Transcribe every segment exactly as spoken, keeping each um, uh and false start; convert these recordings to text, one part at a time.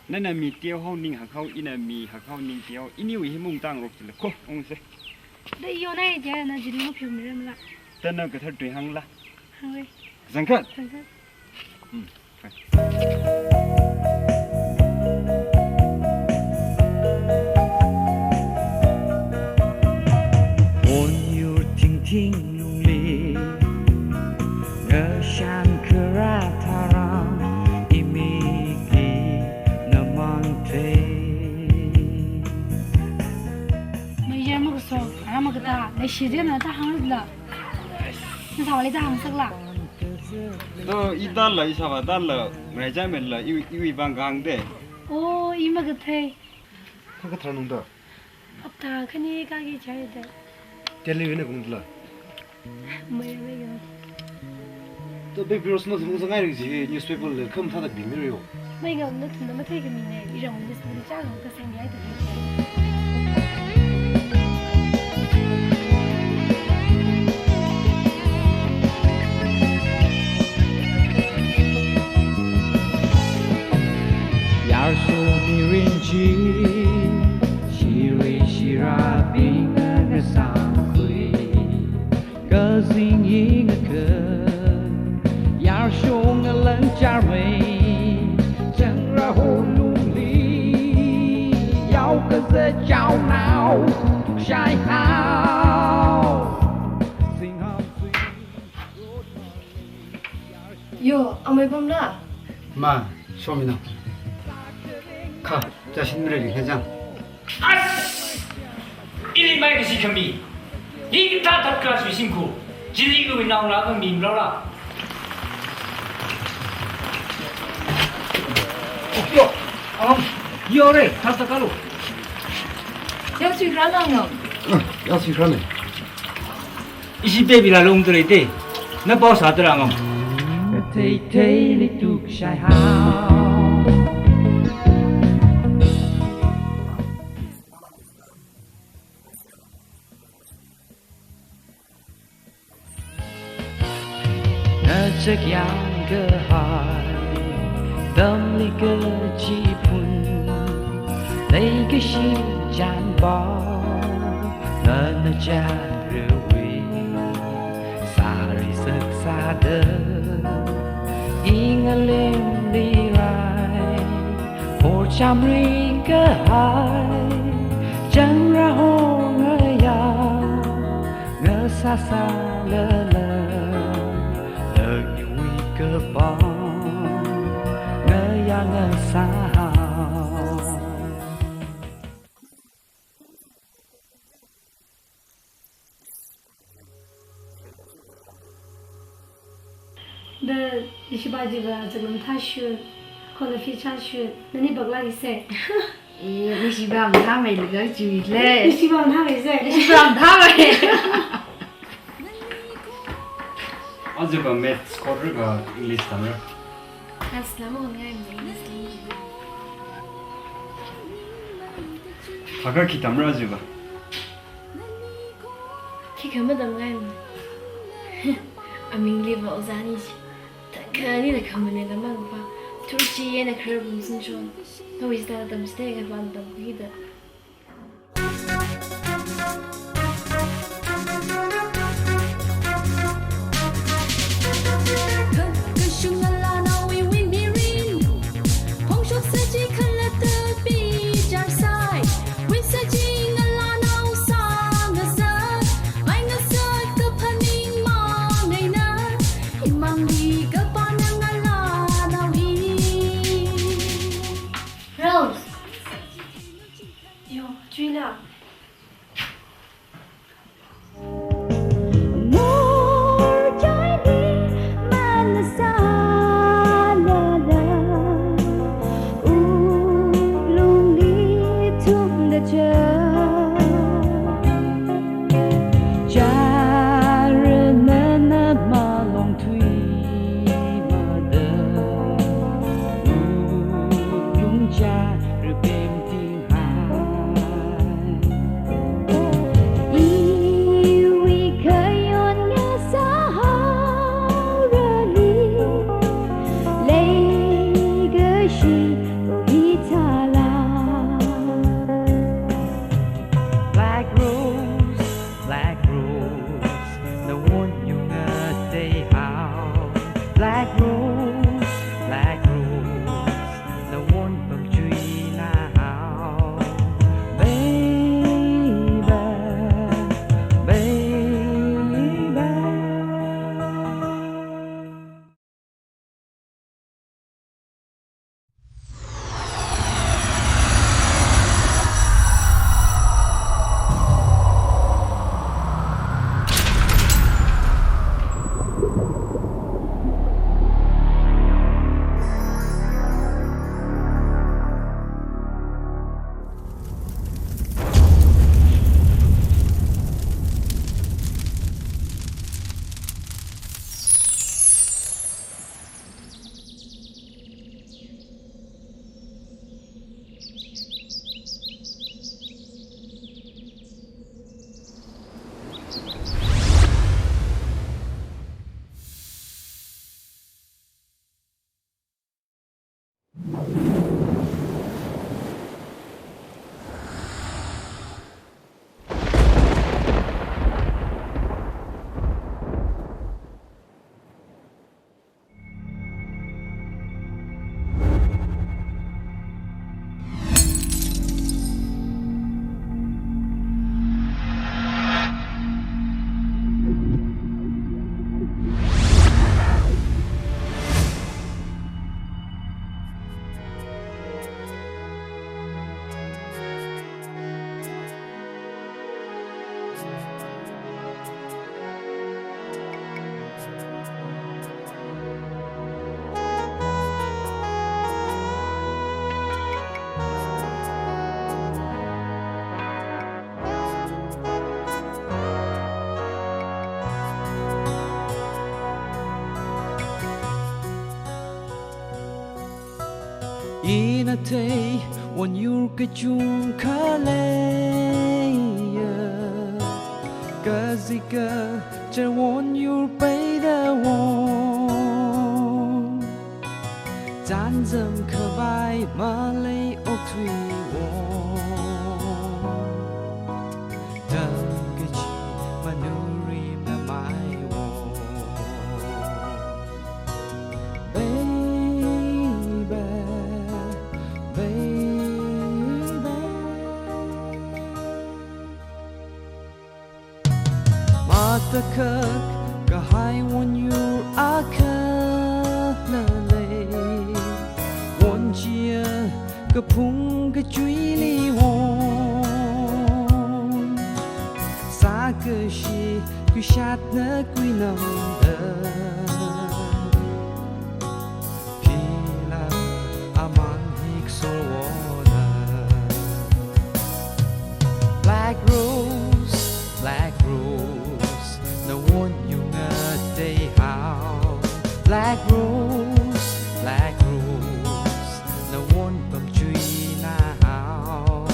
Nana mi teohao ning hakhao, ina mi hakhao ning teohao, iniwui hi mungtang rok chila ko, ungse. Da iyo na ya, na jili mo piu mi rem la. Da na kathar tui hang la. Hang we. Zangkat. Zangkat. Hmm. Onyur tingting lungli, ngashan kara tharan, imiki namang te. Mayar makaso, ara makata, leishide na ta hangla. Na thawali ta hangsak la. To, i tala, i sava tala, raichai men la, i, i, i bang gang de. Oh, i makathei. Kha kathar nungda? Hapta khani kaki chai da. Delhi wina kungla. Mai, mai ga. To, big bros na thung sangai ri ji, newspaper le khamathāda bimiri yo. Mai ga, na thungna mathei kami ne, i rang wina sili cha ga ka sang yai da. Yarsho mirin chi, shiri shirabing ngasangkhui, kazing ingakha, yarsho ngalang charmei, changra holungli, yao kaza chao nao, tukshai hao. Singham sui. Yo, amei pamla? Ma, shomi na. Kha, jashin mire li hejang. As! Ili mai kasi kami. Ni kita third class wi singku. Jili ku nau la ka mim la la. Yo, am, yo re, thasta kalu. Yao sui rana ngam. Yao sui rana. Ishi baby la lung tere te. Na pao sa tere ngam. Tei tei li tukshai hao. Nachakyang kahai, tamli kachipun, leikashi janpao, nana charewi, sari saksada, ingalim lirai, porchamri kahai, changra hongaya, ngasāsālala, lākniwui kapang, ngayā ngasāhao. Da, ishi ba jiva, zaglum thashun, khona phi chashun, nani bakla ise. Eh, nishiba mathāmei laga chiwui le. Nishiba mathāmeise. Nishiba mathāmei. Aja ba maths, quadratic ka English tamra? Maths la mahonkhangai, English la. Thākha khi tamra aja ba? Khikha matamngai. Amingli ba ojā ni chi. Thākha nina khamane da mang pa. Turchi yena kharabum sunchon. Nawui sāda tamsite kapam tamkhuida. Kashung ngalānaowui win mirin. Phongshok saji khalatta bichar sai. Win saji ngalānao sāngasā. Mai ngasā kaphaning mang eina. Imangli kapana ngalānao hi. Rose. Ina thei wonyur kachungkha leiya, kazika char wonyur peida won, chānjam khavai malei okthui won, tamkachi manurim namai won. Baby, baby. Matakhak kahai wonyur akha lalei, wonchiya kaphung kachuili won, sākashi kushatna kuinamda, phila amang hik solwona. Black Rose, Black Rose, nawon yungatei hao. Black Rose, Black Rose, nawon pamchuina hao.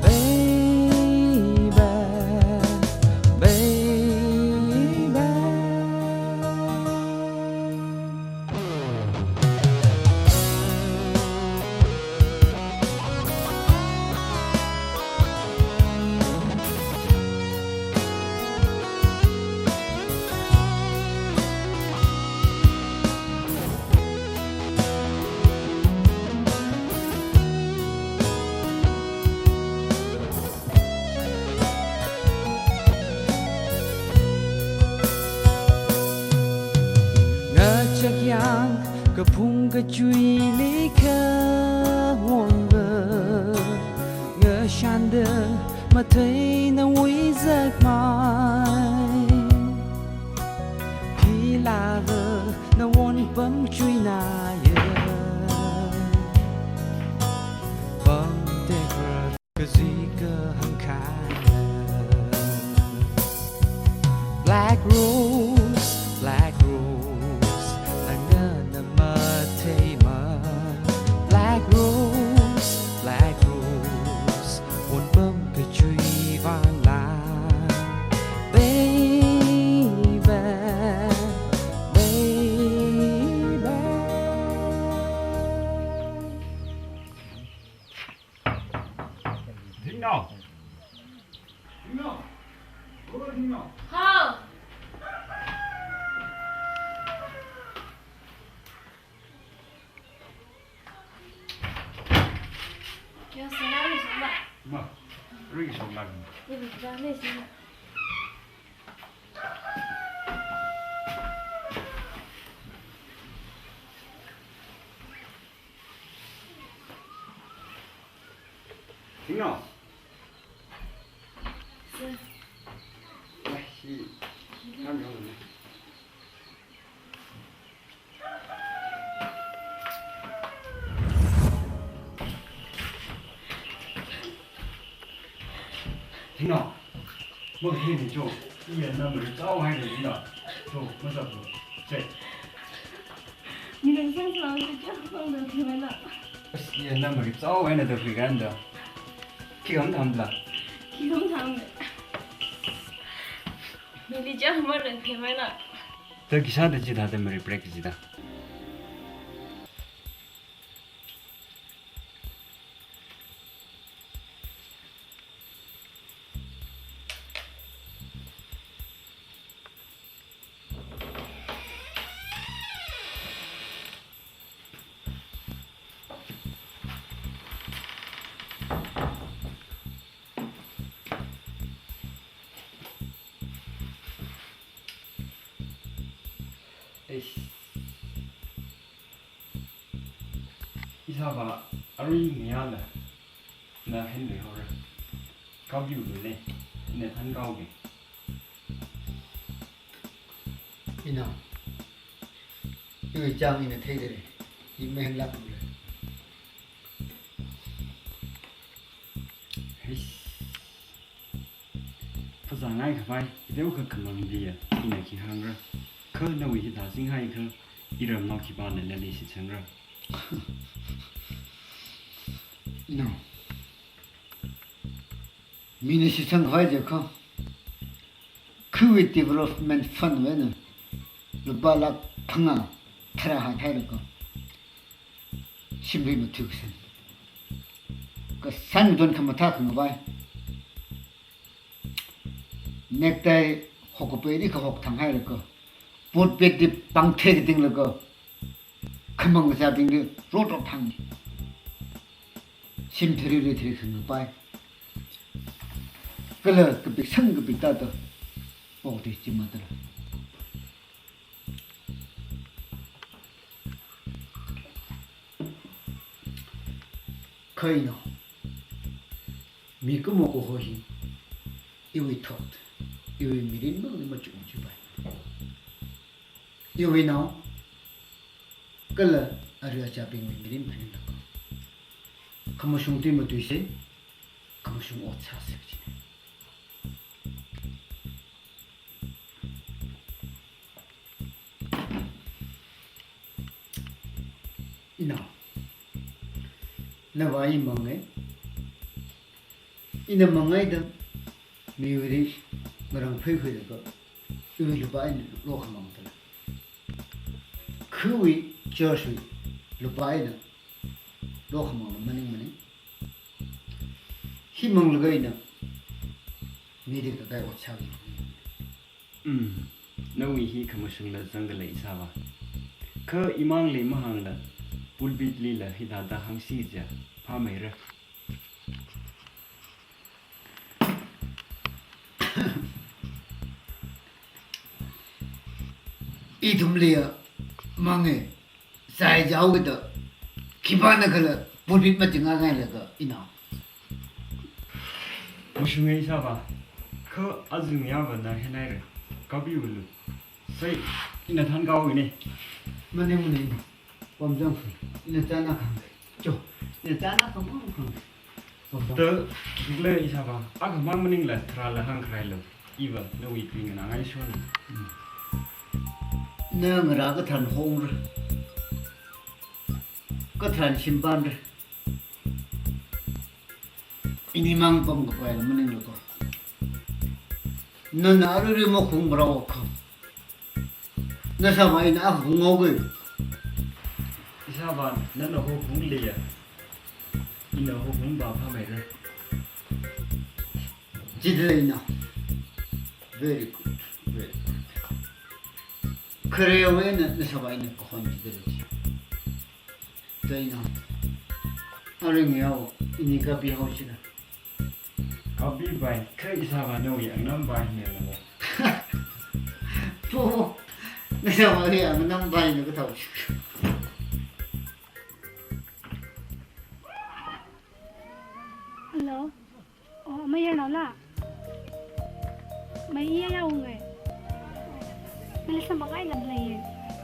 Baby, baby. Ngachak yang kaphung kachuili khawonva, ngashanda mathei nawui zakmai, philava nawon pamchuina ya, pamtekra kazika hangkhaina. Black Rose, Black Rose, nangna namathei ma. Black Rose, Black Rose, won pamkachui vangla. Baby, baby. Thingna. Thingna. Bro, Thingna. Hao. Yo, sena ri sungla. Ma, ri sungla. Ibu jang ni sungla. Thingna. Sir. Ai, hi. Kam yong na. Thingna. Mok hi ni cho. Iya na mari chao hai ni na. Cho, masa bu. Che. Ni nang sang sang ni cho, sang dang thimana. As, iya na mari chao hai na da khui kan da. Khi kam tham la. Khi kam tham le. Mili ja hamar ren themai na. Ta kisa da ji da da mari break ji da. Ishāvā, arui ngayāla na henluihaora. Kaobiulu le, ina thankaoge. Inao, iwui chang ina theidalei, i mahenlākmale. Heish. Phazāngaikhavai, iteokha khamangli ya, ina khi hāngra. Kha nawui hithā singhaikha, iramnao khipānala leishitsangra. Inao. Mina shitsangkhavai jiakha, khawui development fund wui eina lupā lakh phangā tharā haihailaga, shimli mathuikasang. Kasang don khamathā khangavai. Necktie hokkapai di kahok thanghailaga, pulpit li pāngthei katinglaga, khamang kazābingli rotrok thangni. Shim tharili thari khangapai. Kala kapiksang kapik thāda, okathui chi matala. Kha inao, mikumo kaho hi, iwui thot, iwui mirin mangli machukchipai. Iwui nao, kala ari achābingwui mirin phaninglaga, khamashung tui matuise, khamashung ot sāse kajina. Inao, nava i mangai. Ina mangaida, miwuili ngarān pheikhuilaga, iwui lupā eina lokhamang tala. Khawui church wui lupā eina lokhamangla maningmana. Hi manglaga ina mili kakai ot sāki. Mm, nawui hi khamashungla zangdalei ishāvā. Kha imangli mahāngla, pulpit lila hithāda hāngsi jiakha phāmeira. Ithumli ya mangai, zai jaoda, khipānakhala pulpit machinga ngailaga inao. Mashunga ishāvā, kha aja ngayāvana henhaira, kaobiulu. Sai, ina thankaoge ne. Mane mane, pamjang fui, ina chānā khang. Cho, ina chānā khang khang. Pamjang. Te, le ishāvā, akhamang maningla tharāla hāngkharailu. Iva, nawui tui nganāngai shon. Na ngarā katharan hongra. Katharan shimpanra. Inimang pamkapaila maningla ko. Nana aruirui makhung brao ko. Nashāvā ina akhung ngaoge. Ishāvā nana hokhungli ya, ina hokhung va phāmeira. Chithālei inao. Very good. Very good. Kharewui eina nashāvā ina kahon chithālei. Te inao, arui ngayao, ini kapihaochila. Kapipai, kha ishāvā nawui angnampa hinala. Po, nashāvāwui angnampa hina kathao. Hello. Oh, mayarnaola? Mai iya yaongai. Melissa makai lam lei.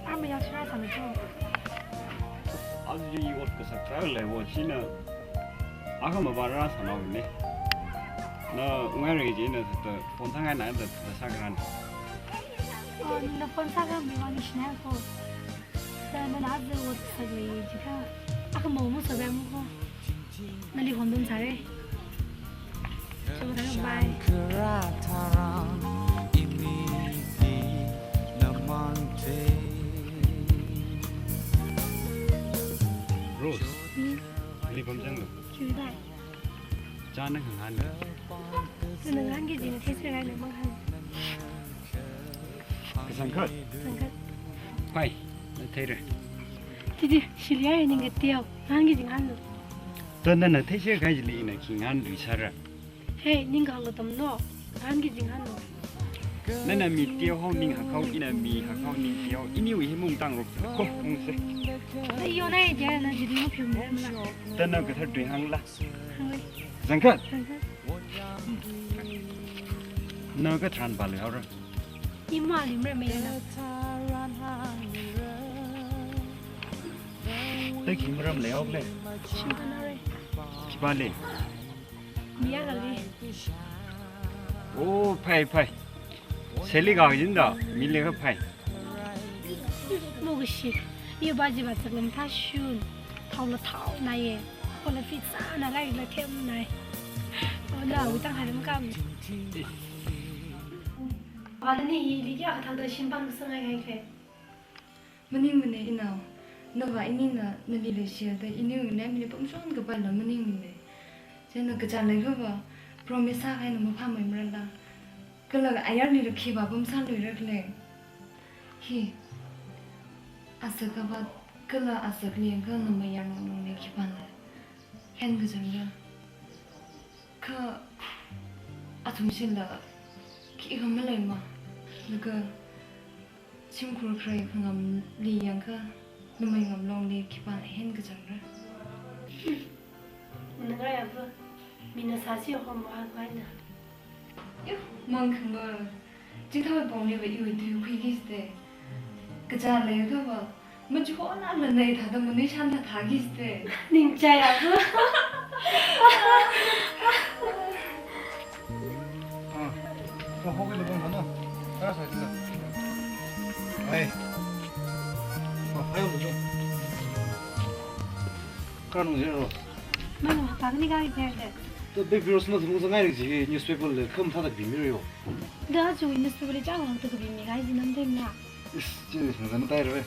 Ar mayar sura sama cho. Aja i ot kasak tara lei wo china. Akha mavāra sānaone. Na ungai rei china ta phone sāngai na ta ta sākaran. Oh, na phone sāngai mi wani shina ko. Nana aja ot sālei jiakha, akhamang masoda mako. Nali hondom sāre. Chokatha bye. Rose, hmm? Nali pamjanglu. Khiwuivang? Chāna khangahān. Chāna ngahānki jina theisāra na mangahān. Kasangkhat. Sangkhat. Pai, na theira. Titi, shiliya ningkateo, ngahānki jingahānlu. To nana theisākahai chili ina khi ngahānluisāra. Hey, ningkahāng katamno, ngahānki jingahānlu. Nana mi teohao ning hakhao, ina mi hakhao ning teohao, iniwui hi mung tangrok ko, ungse. Aiyo, na ija, na jidi mo pium mo na. Tana kathar tui hāngla. Hānglei. Zangkhat. Zangkhat. Na katharan pāli haora? Imali mara mayana. Taki maram leihaole? Shimpan haora. Khipāli? Miya kali. Oh, phai, phai. Seli kajinda, mi leikha phai. Mokashi, iva jiva chaklam thashun, thaola thaonaiye, kola fit sāna laila themnai. Ona, witang haram kam. Vālani hi, liki akha thangda shimpan kasāngai kaike. Maningmana inao, nava inina nali leishiya da iniwui ngamli pamshon kapaila maningmana. Chieina kachāng leikhava, promise sākahai na maphāmei marala. Kala ayarli rākhi va pamsāluira khalei. Hi, asak kava, kala asakli yangkha namei yarngarum lei khipāna. Hen kachāng ra. Kha athumshila khikha maleima. Laga shimkhur kharei khangamli yangkha namei ngamlongli khipāna hen kachāng ra. Ngarāiva, mina sāsi hom wa kaina. Yo, mang khanglo. Chithāwui pongli va iwui tui khuiki jite. Kachāng leikhava, machihonla lei thāda manui shān thāthāki jite. Ningchāiya bu. Ah, ko hoki lo bang na. Kara sai sila. Ai. Oh, ayo lo. Kara nung zero. Mai no, ta ni ga i phe de. To be virus na thung zangai ji newspaper le khamathā da bimiro. Da chu newspaper le chang hang tu bimi ga ji nam dem na. Is, chi ni sung zan tai re.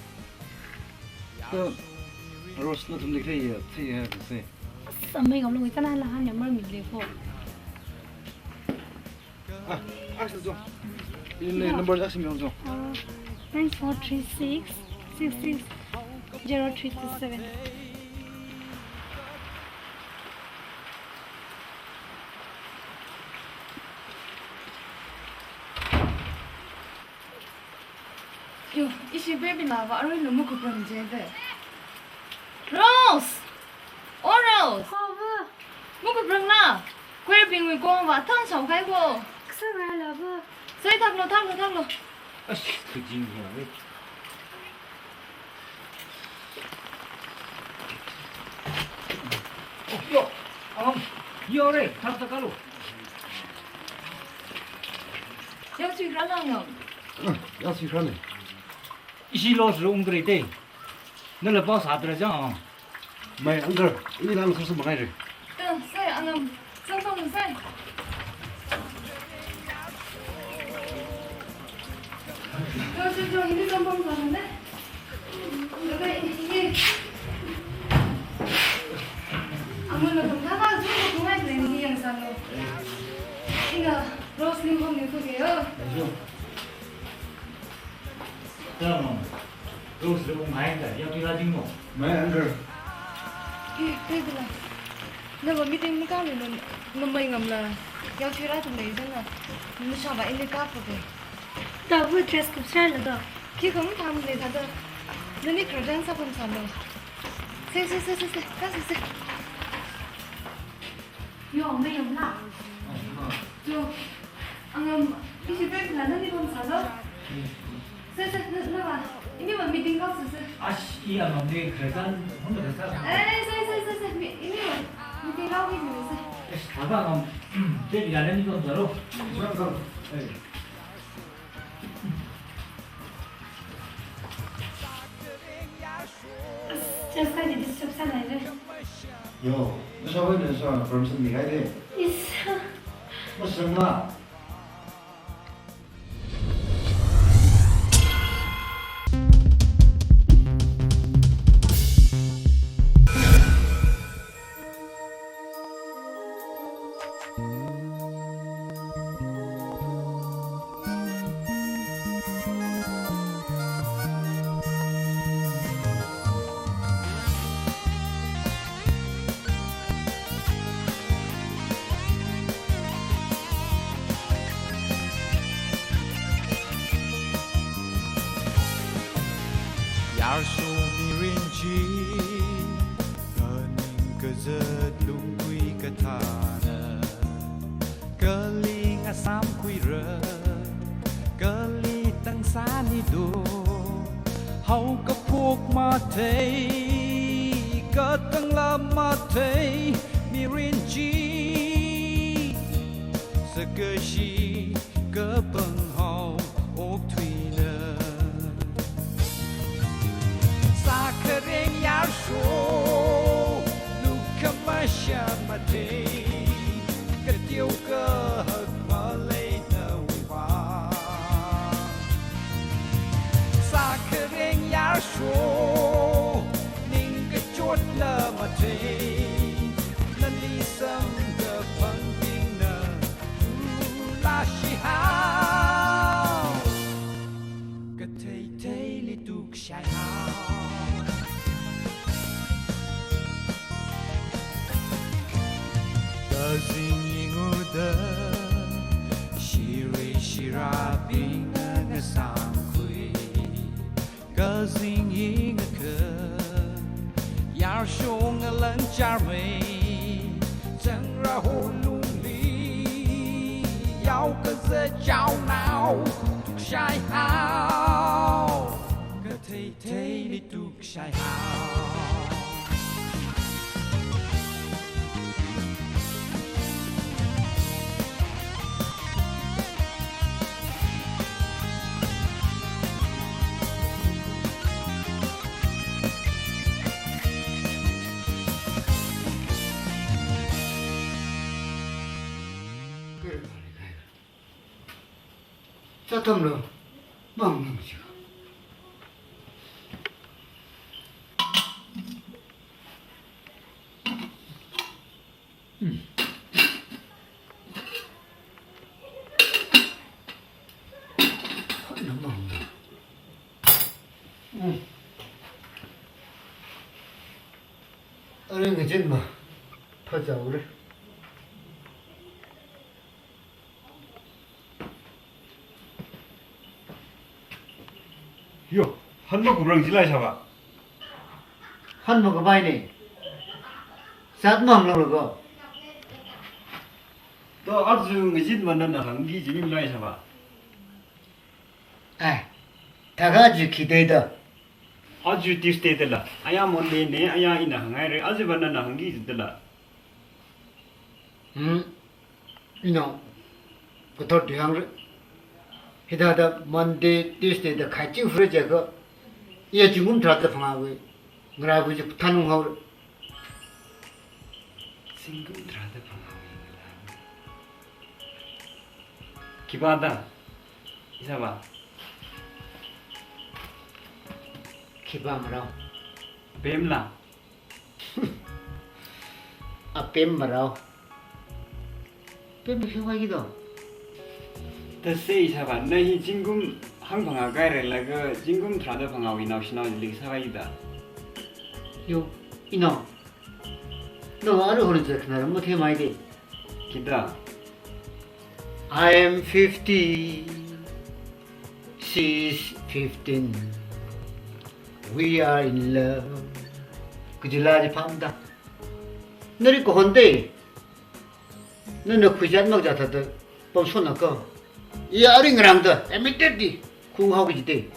To Rose nathumli khaya, khaya kase. Samei ngamlung itana la han ya mar mi le ko. Ah, ask the zong. In the number ask me zong. Uh, nine four three six six six zero three two seven. Yo, ishi baby la va arui lu makupram je de. Rose! Oh, Rose! Hava! Makupram la! Kuirbingwui kong va thang shao kai ko. Ksa ngai la va. Sai thaklo, thaklo, thaklo. Ash, kajing ya ve. Oh, yo, um, yo re, thak thak lo. Yau chui rala ngam. Yau chui rala. Ishi lo sru ung kre te. Nala pao sātra jang. Mai, uncle, ini lang sāsā mangai re. Tang, sai, anam, sang sang sai. Jo, jo, jo, ini sang sang sang ne. Laga ini. Angun lo tum thāda, jo, jo, kungai le ini yang sang lo. Ina, Rose ni hom ni ko ke yo. Jo. Tama. Rose le ung hai ta, yau tui rāding mo. Mai, uncle. Hi, tui bila. Nava meeting makālu na, namei ngamla. Yau tui rāding lei jana. Nashava ini ka ko de. Da bu dress kup sāla da. Khi kong tham le thāda. Nani khardan sa pam sālo. Se, se, se, se, se. Ka se, se. Yo, mayamla. Jo, angam, ishi pek la nani pam sālo. Se, se, na, na va. Ini va meeting kau se, se. Ash, iya mamde khardan, hon khardan. Eh, se, se, se, se, mi, ini va meeting kau ki se. Ash, thāda ngam, pek la nani pam sālo. Sālo, sālo. Eh. Just kaji disturb sāngai re. Yo, nashawui nashā permission mihaide. Is. Masangla. Mathei, katangla mathei, mirin chi, sakashi, kapanghao, okthuina. Sākhareng yarsho, lukhamashan mathei, kateo kahak maleina vang. Sākhareng yarsho, ningkachotla mathei, nali samkaphang bingna, ula shihao. Katheitheili tukshai hao. Kazing yinguda, shiri shirabingna ngasangkhui. Kazing yingakha, yarsho ngalan charmei, changra holungli, yao kaza chaonao, tukshai hao. Katheitheili tukshai hao. Chatamlo, mang mang chiga. Are ngajin ma, phajaure. Yo, hanma kubrang jilai saba. Hanma kabai ne. Sat mam lang lago. To aju ngajin mana na hanggi jingim lai saba. Ai, thākha aju khi dei da. Aju Tuesday dala. Aya Monday ne, aya ina hangai re. Aju bana na hanggi dala. Hmm. Ina, kathar di hang re. Hithāda Monday, Tuesday da khai ching fure jaka. Iya zingkum tharāda phangā wui. Ngarā wui ji thanung hao re. Zingkum tharāda phangā wui ngarā. Khipā da? Ishāvā. Khipā marao. Pemla. Apem marao. Pem pem hoi kido. Tase ishāvā, na hi zingkum hang phangā kai re laga zingkum tharāda phangā wui naoshinao jilik sāvai da. Yo, ina. Nava aruihon zakhanar mathei maide. Khida? I am fifty, she is fifteen. We are in love. Kajila ji pamda. Nari kahon de. Nana khuijat makjat thāda pamsona ko. Iya aring rangda, immediately khung hao kaji de.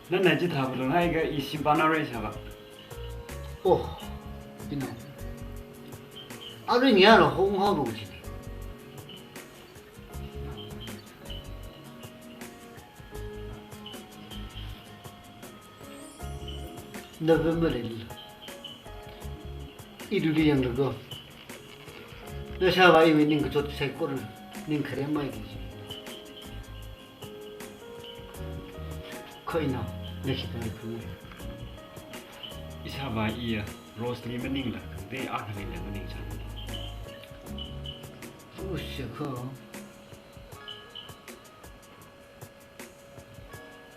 Nana chithā phalunghaiakha i shim pānao re ishāvā. Oh, ina. Aring yāra hong hao lo kaji de. November li. Iluli yanglaga. Nashāvā iwui ningkachot saikora, ningkhare mai kaji. Kha ina, na khipā phungai. Ishāvā iya, Rose li maningla, de akha lila maning chān. Ushakha.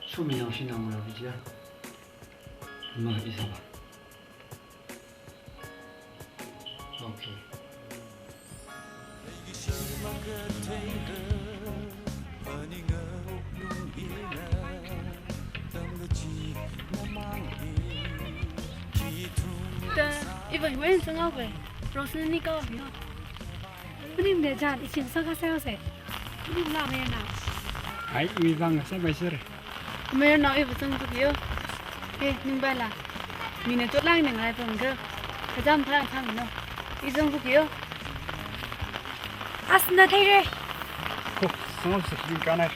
Sumi naoshinao ngarā bijiya. Ma ishāvā. Okay. Ta, iva iva sangau ve. Rose ni kau yo. Maning de jan, ichim sākha sāyo se. Maning la mayarnao. Ai, iwui vang sāmei sir. Mayarnao iva zangtu yo. Eh, ningbaila. Mina chotlāk eina ngaraipamkha. Kachām phāphāmano. I zangkhuiyo. As, na theire. Ko, sangam se, ning kanai.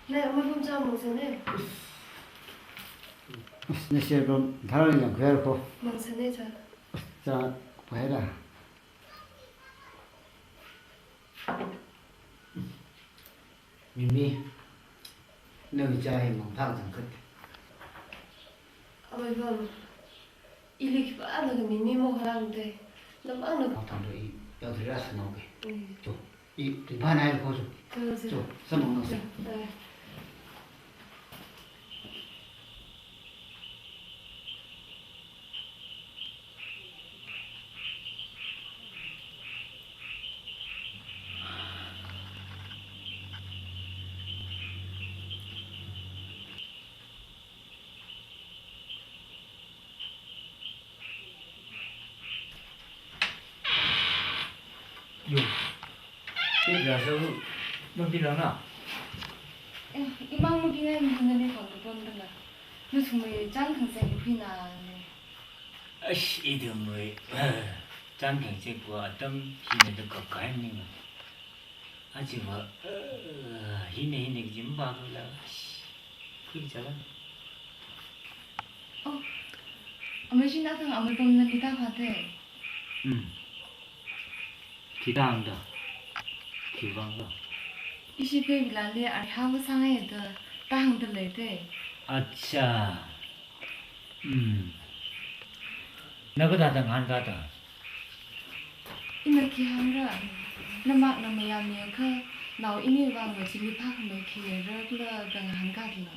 Ne, amei pam chā mangsāne. Nashir pam tharang yangkhuiya ko. Mangsāne chā. Chā, phaira. Mimi, nawui chā hi mangphā zangkhat. Amei pam, ili khipānakha Mimi maharangde. Namangna. Mathangda i, yaothira sānao ke. Mm. Cho. I, ringphānai ko cho. Cho, cho. Cho, samphangnaosa. Cho, eh. Yo. Te biasa lu, mabinglāna? Eh, imang mabingngai, mi nali khon kapam dala. Nathumwui chānkhang sākhuina le. Ash, ithumwui chānkhang sākhuiwui atam hina da kakai ninga. Achiva, eh, hina hina kajimba kula. Ash, khui chala. Oh, amei Shin athang amei pam nali tāphāte. Hmm. Khi tāhāngda? Khivang lo? Ishi pe bilale arihā masāngai da tāhāngda leite. Acha. Hmm. Na kathāda ngahānkada? Ina khi hāngra, namakna mayāmiakha, nao iniwui vang va chili phākhamei khi leira khala da ngahānkada la.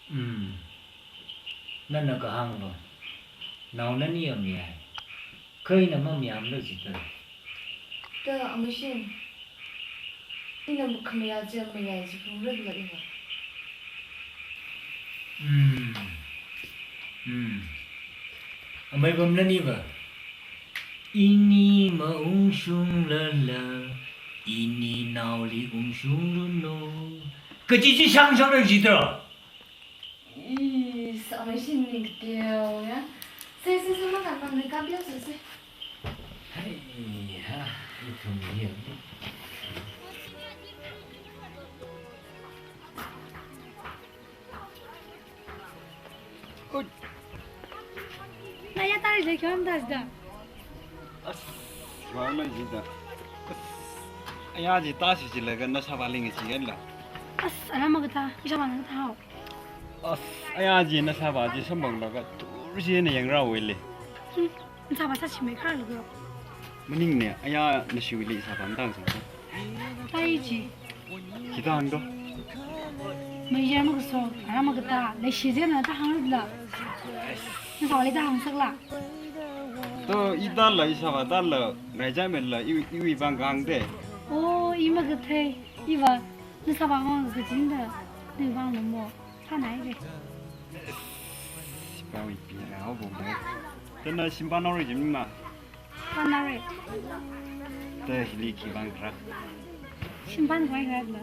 Hmm. Nana kahāng lo, nao nani amayai. Kha ina mamayāmala jida. Da amei Shin, ina makhamayā chi mayai jiphungra khala iva. Hmm. Hmm. Amei pam naniva, ini maungshunglala, ini naoli ungshungluno kaji chi shāngshāngra jida. Ih, amei Shin ning teo ya. Se, se, se, makapam ni kapyo se, se. Hai, ha, ithum yem. Ui. Naya tari de kyon das da. As, wala jida. As, aya ji tāsi jilaga nashāvā ling chi yanla. As, ara makathā, ishāvā makathā hao. As, aya ji nashāvā ji samphanglaga thursi na yangra wele. Hmm, nashāvā sāshimei kharlu. Maningne, aya nashiwuili ishāvā matang sāsa. Tāi ji. Khi tāhāngdo? Mayar makaso, ara makathā, leishi jina tāhāngla. Nashāvāli tāhāngsakla. To, i tāla, ishāvā tāla, raijaimela, i, iwui vang kahāngde. Oh, i makathei, iva, nashāvā vang kajinda, nawui vang mamo, thānaire. Pao ipi na haobo me. Tana shimpānhaora jimma. Pānhaore. Te hili khi vang kra. Shimpān khuikhala.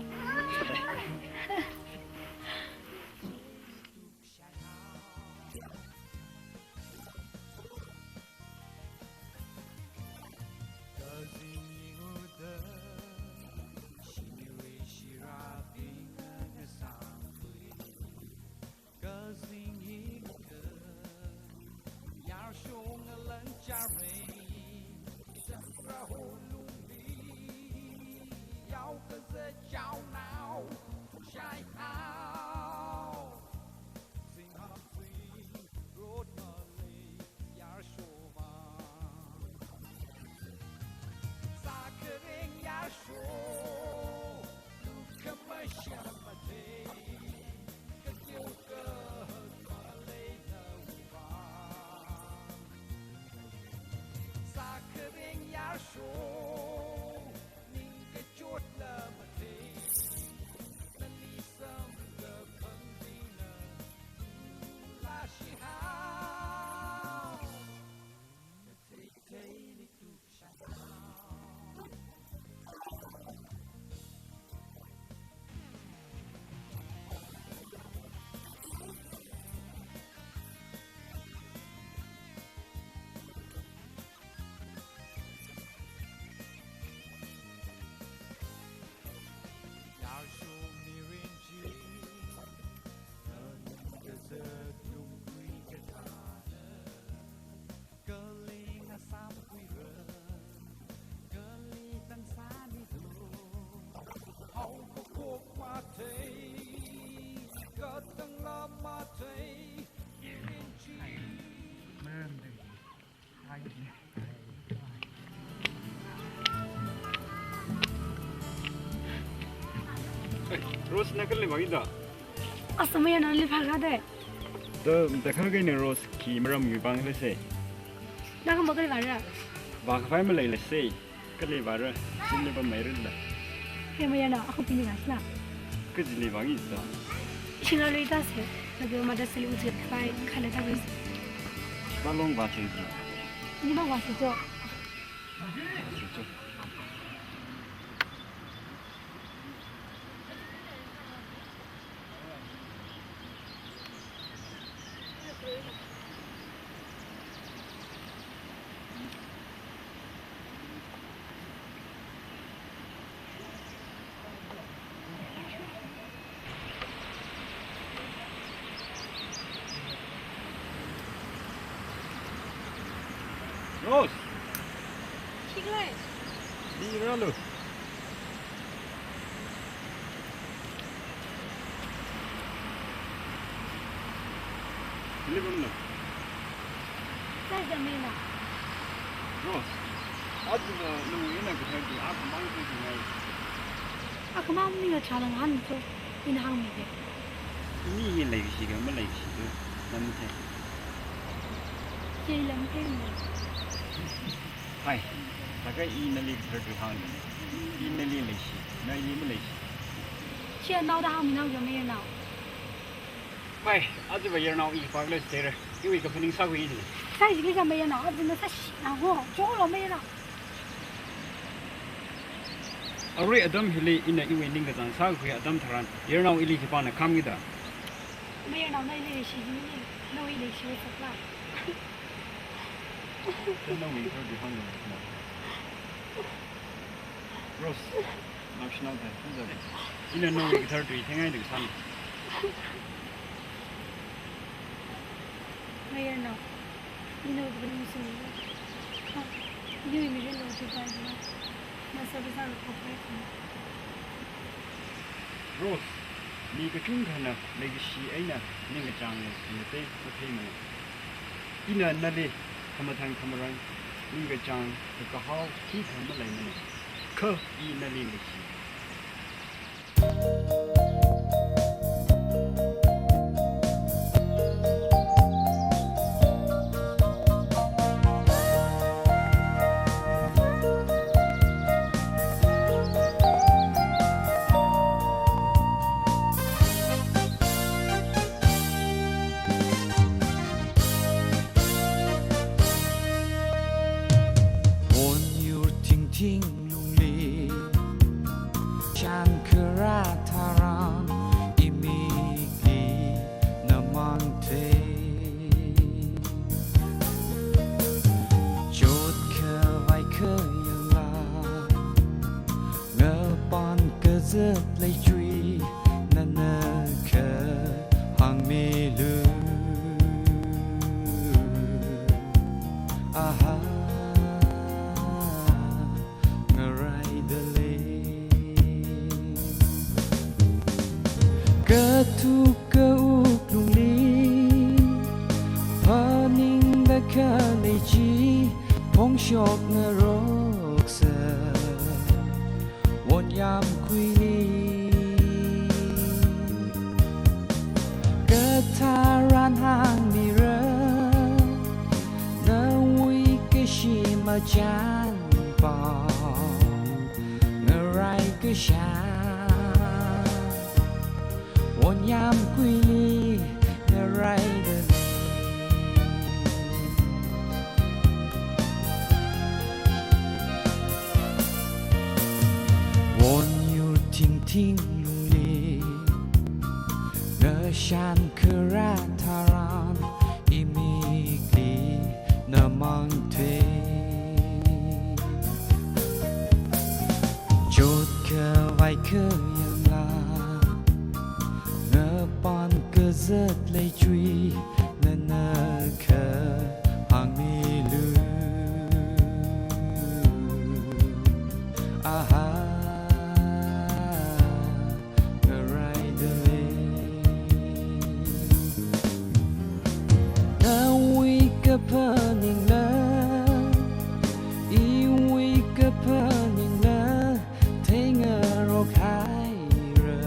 Rose, na kali vāki da? Asa, mayarnao, nali vākada. Da, da kha kaina Rose, khi maramwui vang lese. Na khama kali vāra? Vākhavai malei lese. Kali vāra, chili pammeira da. He mayarnao, akha pili vāsila. Kachili vāki da? Ishi ngaluida se, laga mada sili uchi khavai khalada vāse. Vālong vāse da. Ni ma vāse cho. Vāse cho. Rose. Chiklai. Ni ralu. Philip amna. Sai da mena. Rose. Adu na nu ina kathar tu aku mang tu ngai. Akhamang mi ngachāla ngahān cho, ina hāngmige. Mi hi leikashi ka maleikashi tu, lam thei. Kei lam thei mi. Hai, thākha i nali kathar tu hāngni. I nali leishi, na ili maleishi. Chi anaoda hāngminao yo mayarnao. Hai, aja mayarnao i pakle stere. Iwui kaphaning sākhui ni. Sai jikli ka mayarnao, aja na sāshi na ho, cholo mayarnao. Arui atam hili ina iwui ningkachāng sākhui atam tharan, mayarnao ili khipāna khamkida? Mayarnao na ili leishi jimini, nawui leishi sakla. Nawui kathar tu hānglu. Rose, naoshinao da, hāngda. Ina nawui kathar tu i thengai da sāni. Mayarnao, ina nawui kathar tu sāni. Ha, ina nawui mirin lo tu bai na. Masa bisa lo ko pai ko. Rose, mi kachungkhana leikashi eina ningkachāng lo tu te ko theimana. Ina nali khamathān khamarān, ningkachāng kakahao khikha maleimana. Kha i nali leishi. Onyur thingthing lungli, shānkharā tharan, imikli na mang thei. Chotkhavai khayāngla, ngapān kazat leichui, nana kha hāngmilu. Aha, ngaraida lei. Katuk kawuk lungli, phaningda khalei chi, phongshok ngaroksa, wonyamkuili. Katharan hāngmira, nawui kashi machānpao, ngarai kasha, wonyamkuili ngaraida lei. Onyur thingthing lungli, ngashan kharā tharan, imikli na mang thei. Chotkhavai khayāngla, ngapān kazat leichui, nana kha hāngmilu. Aha, ngaraida lei. Nawui kaphaningla, iwui kaphaningla, theingarok haira.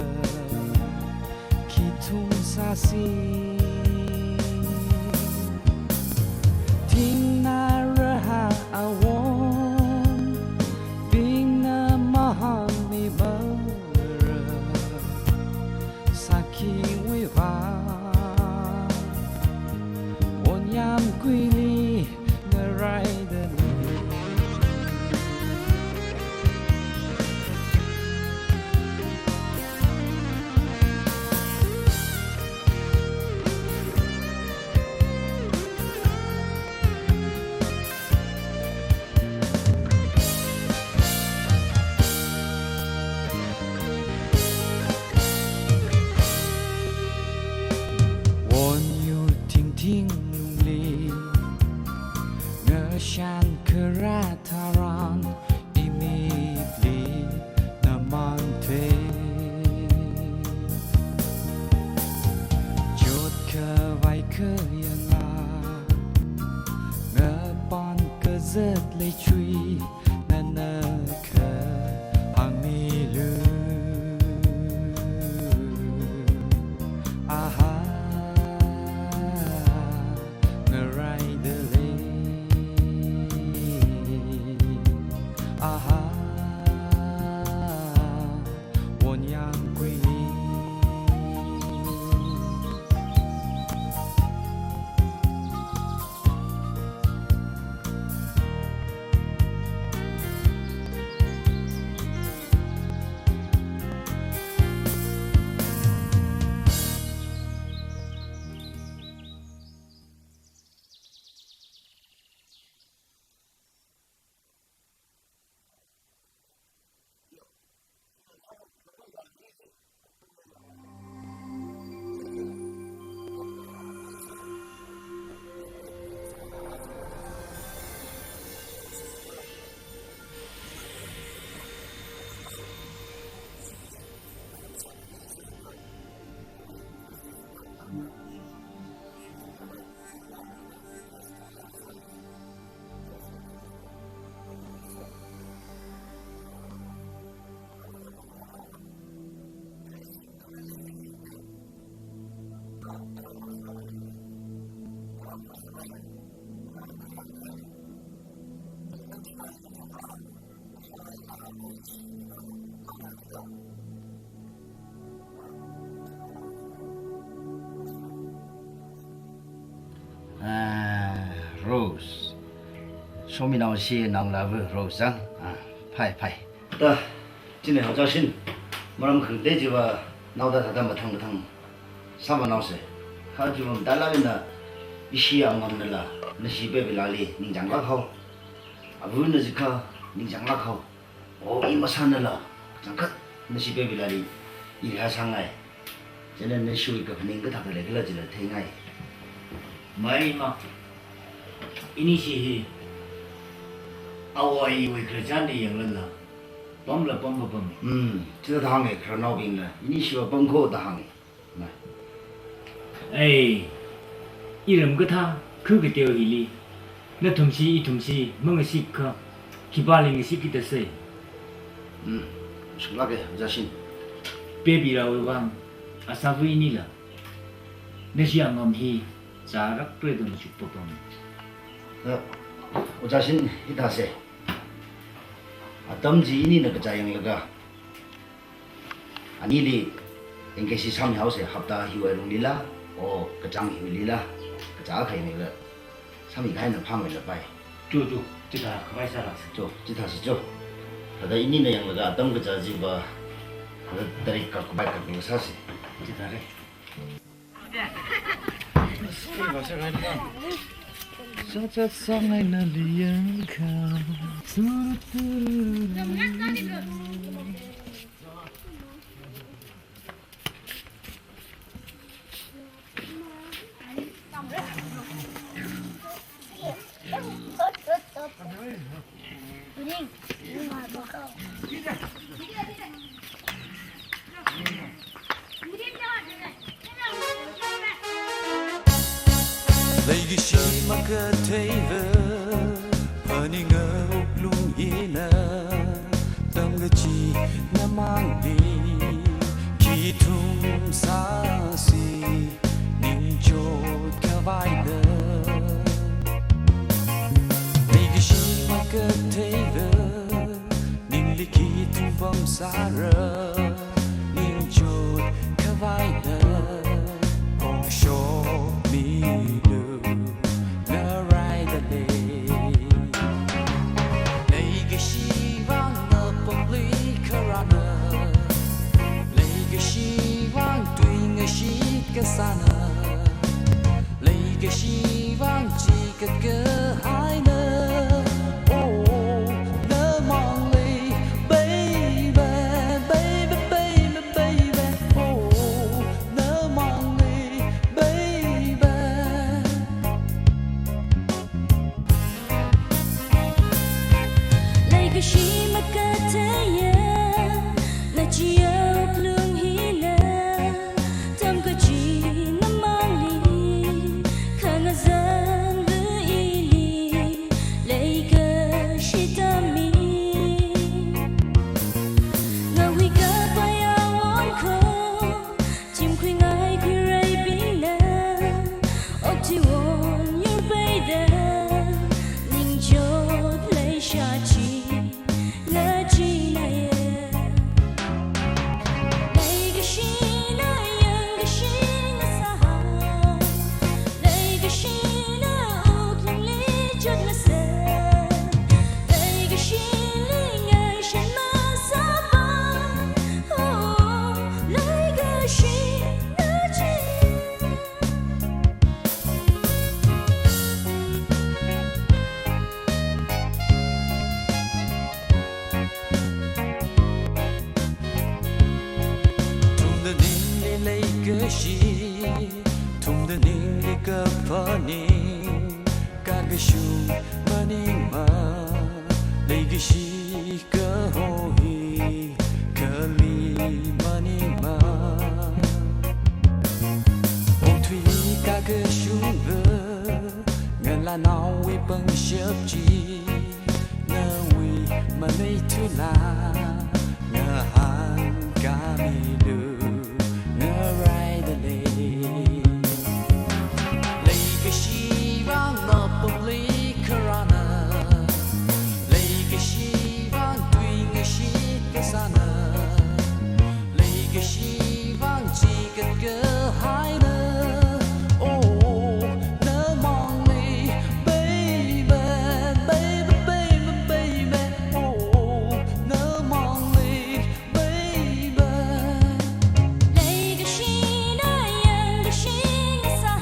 Aha, wonyang kuini. Ah, Rose. Somi naoshi naongalāva Rose, ah? Ah, phai, phai. Da, chieina Ojā Shin, maram khangatei chiva naoda thāda mathang mathang sāmanaosa. Kha chiva mathālāk eina ishi angamnala nashi baby lali ningchānglāk haowa. Avana jiakha ningchānglāk haowa. O, i masānala kachangkhat nashi baby lali ilhā sāngai. Chieina nashiwui kaphaning kathāda leikhala chila theingai. Mai ma, inishi hi awui khararchan da yanglala, pamla pam, pam, pam. Hmm, chithāda hānga khararnaobingla, inishiva pamkho da hānga. Mai. Ei, iram kathā, khu kateo hili, nathumshi ithumshi mangashikakha, khipāli ngashikki da sai. Hmm, shunglāka, Ojā Shin. Baby lawui vang, asāva inila nashi angam hi zārakra da mashuk papam. Eh, Ojā Shin, hithāsa. Atam chi inina kachā yanglaga, anili engagement sāmihaosa, hapta hiwui alunglila, o kachāng hiwuilila, kachā akha yanglaga sāmikahai eina phāmeilapai. Cho, cho, chithākhavai sālāksa. Cho, chithāsa cho. Thāda inina yanglaga atam kachā chiva, thāda tarik kakhavai kakhavai sāsa. Chithāra. Sāchat sāngai nali yangkha. Leikashi makatheiva, phaninga wuklung hina, tamkachina mangli, khi ithum sāsi, ningchot khavaina. Leikashi makatheiva, ningli khi ithum pamsāra, ningchot khavaina, phongshok milu, naraida lei. Leikashi vang napongli kharana, leikashi vang tui ngashit kasāna, leikashi vang chikat kahaina. Oh, namangli, baby, baby, baby, baby. Oh, namangli, baby. Leikashi makatheiya, nachiya wuklung hina, tamkachina mangli, khangazanva ili, leikashi tami. Ngahui kapai awon kho, chimkhuingai khuireibingna, okathui won yur peida, ningchot leishachi, Shi, thumda ningli kaphaning, kakashung maningma, leikashi kaho hi, kali maningma. Okathui kakashungva, ngalānaowui pangshap chi, nawui maleithula, ngahānkāmilu, ngaraidalei. Leikashi vang mapamli kharāna, leikashi vang tuingashit kasāna, leikashi vang chikat kahaina. Oh, namangli baby, baby, baby, baby. Oh, namangli baby. Leikashina yangkashi ngasā,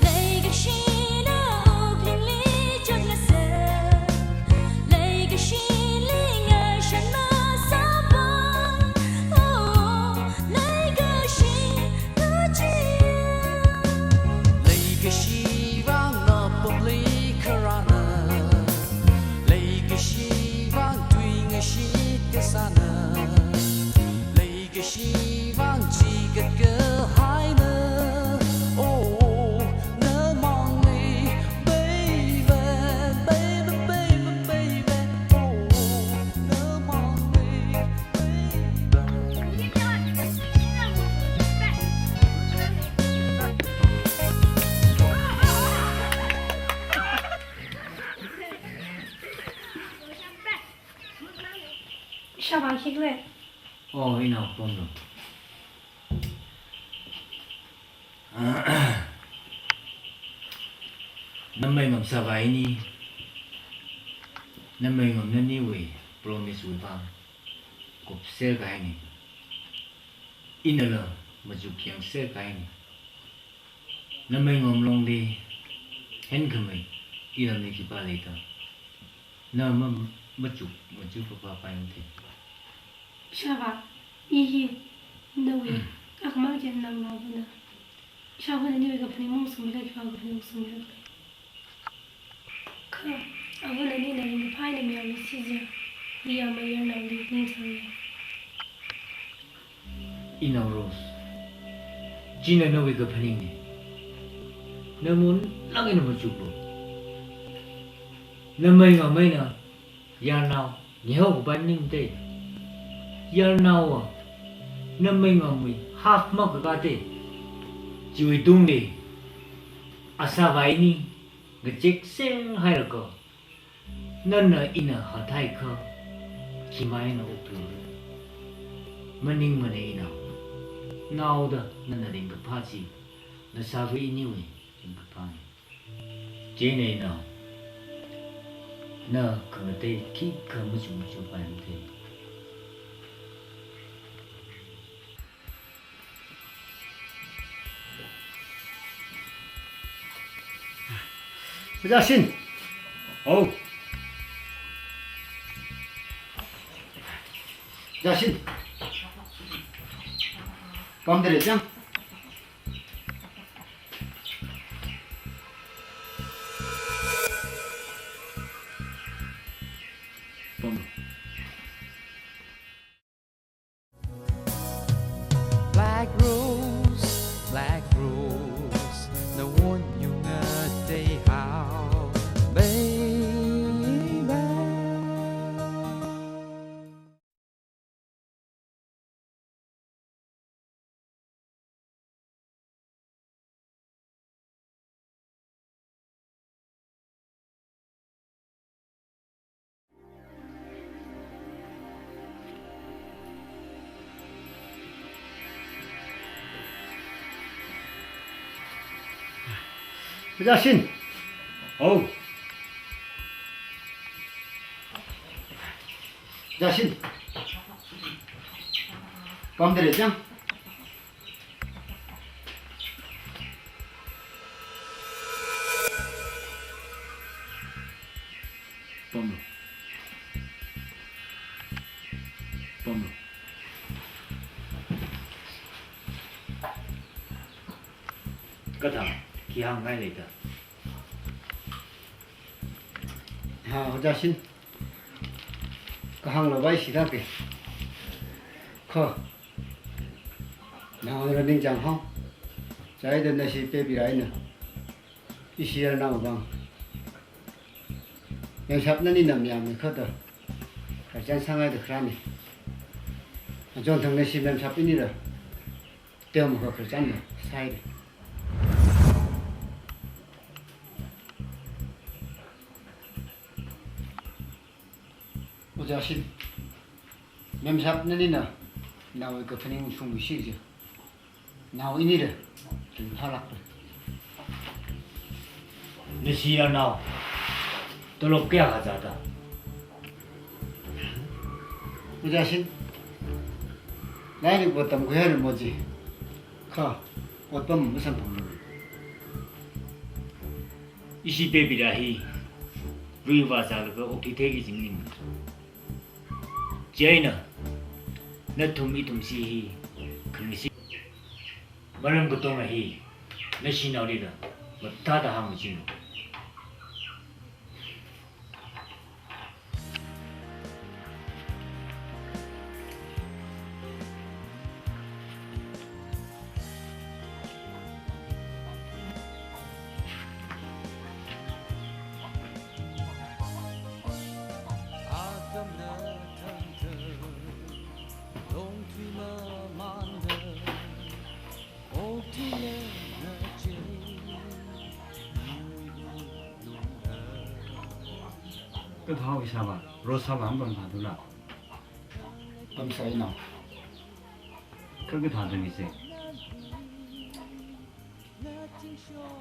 leikashina wuklungli chotngasā, leikashili ngashan masāpa. Oh, leikashi kachi. Leikashi vang mapamli kharāna, leikashi vang tuingashit kasāna, leikashi vang chikat kahaina. Oh, namangli baby, baby, baby, baby. Oh, namangli baby. Ishāvā khikhala? Oh, inao Pamlu. Nameingam sāvā ini, nameingam naniwui promise wui vang kupser kahaini. Inala machuk yangser kahaini. Nameingam longli henkhamei iramli khipā leida. Na ma, machuk, machuk papa paimate. Ishāvā, i hi nawui akhamang chieina naonaona. Ishāvā naniwui kaphaning maungshungmira, khipā kaphaning maungshungmira. Kha, avā nani na ringkaphā eina mayarli shijiakha, iya mayarnaoli ningchānga. Inao Rose, china nawui kaphaningna. Na munlāk eina machuklu. Nameingam eina yarnao ngihao kapai maningmate. Yarnaowa nameingamwui half makakāte. Chiwui tungli, asāvā ini ngachekser hailaga, nana ina hathaiakha, khi mai eina okathui maningmana inao. Naoda nana ringkaphā chi, nashāvā iniwui ringkaphāna. Chieina inao, na khangatei khikha machuk machuk paimate. Ojā Shin. Oh. Ojā Shin. Pamda lei chang. Pam. Black Rose, Black Rose, nawui yunga teihao, baby. Ojā Shin. Oh. Ojā Shin. Pamda lei chang. Pamlu. Pamlu. Thang, khi hāngngai leida? Ha, Ojā Shin. Kahāngla vai shida ke. Kho. Naoda ningchāng hao. Chieina nashi pebira eina. Ishi yarnao vang. Memshap nanina mayāmi kho da. Khararchan sāngaida kharāne. Achon thang nashi memshap inira. Teomeikha khararchanna sāhaire. Ojā Shin, memshap nanina naowui kaphaning shungmishi je. Nao inira, ringphālākra. Nashi yarnao, tolop kayākha zāda? Ojā Shin, lairik ot tamkhuihaira mo je. Kha, otpam masamphanglu. Ishi pebira hi, ruivā zālaga okthui theiki jing ning. Chieina, nathum ithumshi hi, khangashi. Maram katonga hi, nashinaolila, mathāda hāngchinu. Kathā ishāvā, Rose ishāvā, mapamsādula? Pamsāi nao. Kha kathāda nise?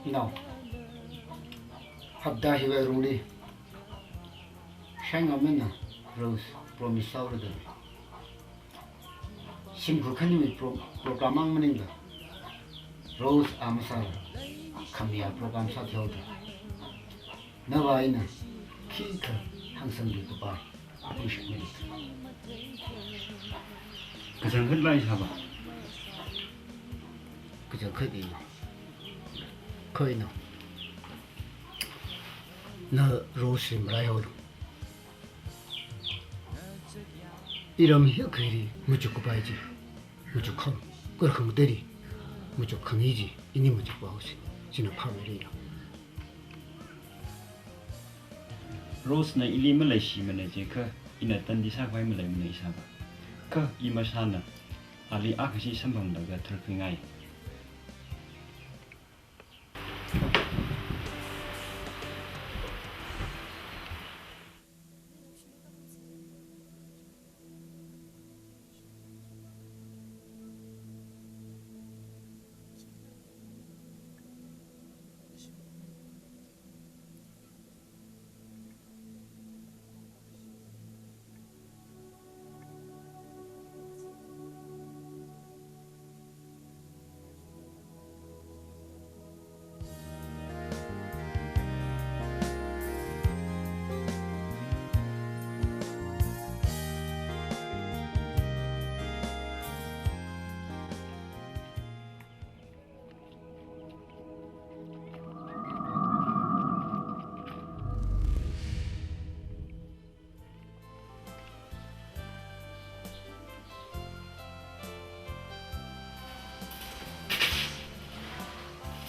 Nao. Hapta hiwui lungli. Shaingaomana, Rose, promise sāhaora da. Shimkhur khaniwui pro-, program mang maningda. Rose a masāla, khamayā program sāthuihaoda. Nava eina, khikha hāngsanglu kapai, appreciate mili. Kachangkhat vai ishāvā? Kachangkhat i. Kho ina. Na Rose ri maraihaolu. Iram hi khairi machuk kapai chi. Machuk khang, kar khang teri. Machuk khangi chi, ini machuk pao si. China phāmei ri na. Rose na ili maleishimana je kha, ina tandi sākhavai maleimana ishāvā. Kha i masāna, ali akhashi samphanglaga tharkhuingai.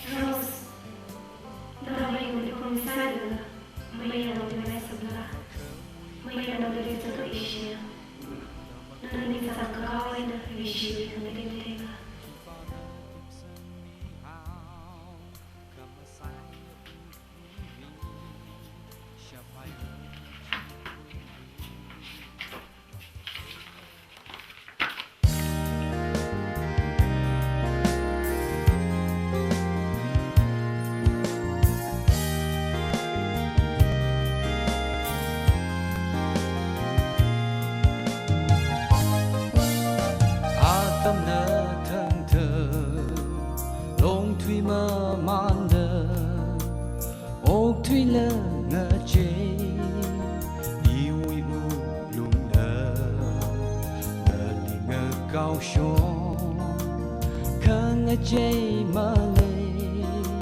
Rose, nana mei nguli khong sāda, mei nana nguli mei sabla, mei nana nguli zatu ishi. Nana ningchāng kakao eina ishi nana tingtinga. Atamna thangthang, longthui mamanda, okthuila ngachei, iwui wuklungna, nali ngakaoshon, khangachei malei.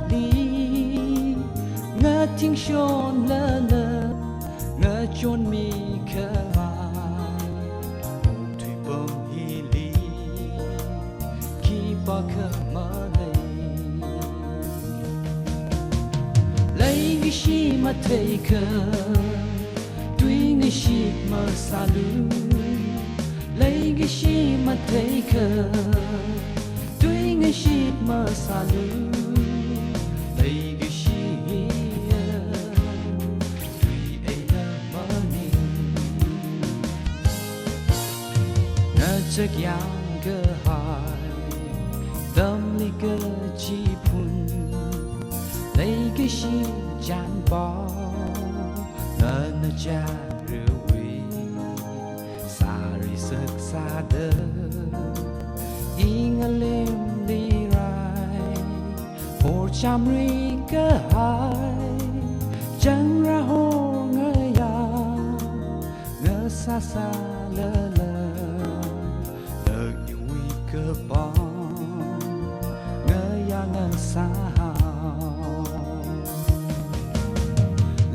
li, ngathingshonlala, ngachonmi khavai, tui pam hili, khipākha malei. Leikashi matheikha, tuingashit masālu. Leikashi matheikha, tuingashit masālu. Leikashi hiya, tui eina maning. Nachak yangkahai, tamli kachiphun, leikashi chānpao, nana chārawui, sāri saksāda, ingalemli rai, porchamri kahai, changra hongaya, ngasāsālala, lak iwui kapang, ngayā ngasāhao.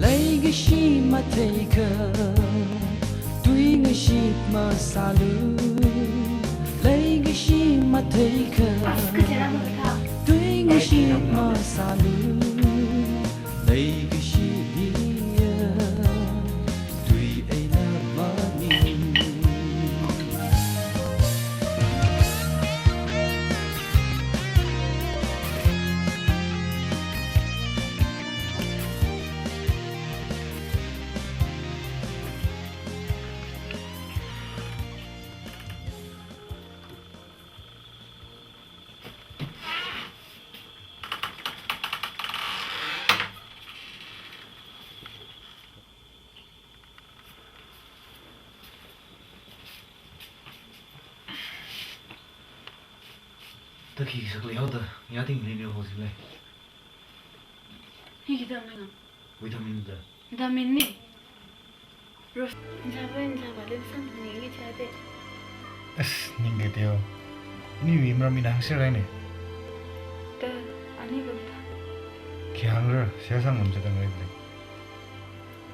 Leikashi matheikha, tuingashit masālu. Leikashi matheikha, tuingashit masālu. Leikashi hiya, tui eina maning. Taki sak lei hao da, ya ting ni ni ho si lei. Hi ki dam na. Vitamin da. Vitamin ni. Rose, nchāpa, nchāpa, len san ni ngi chāde. As, ning ke teo. Ini wi mra mi nang sir ne. Da, ani bam da. Khi hang re, sia sang ngam chadang re.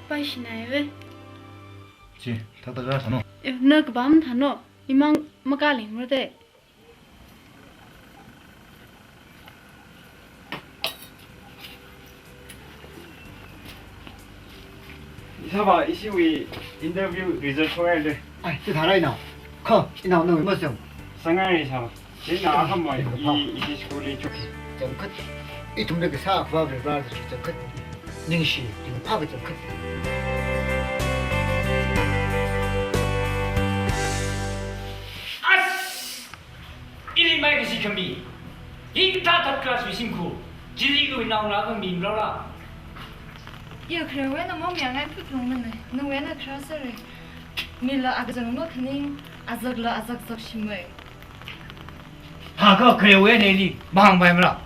Pai shi nai ve. Chi, tak tak ra thano. Eh, na kabam thano. Imang makaling mra de. Ishāvā, ishiwui interview result thongaile. Ai, chithāra inao. Kho, inao nawui masem. Sāngai ishāvā. China akhama i, ishi school li chuk. Changkhat. Ithumli kasā akhava Varivara changkhat. Ningshi, ringphāva changkhat. As! Ili maikashi khami. Hikathā third class wui shimkhur. Chili iwui naongalāva mimrara. Iya kharewui eina mamayāngai phutphung mana. Nawui eina kharā sāra. Mila akachang makhaning, azakla azak zakshimei. Haka kharewui eina ili mahāngpaimara.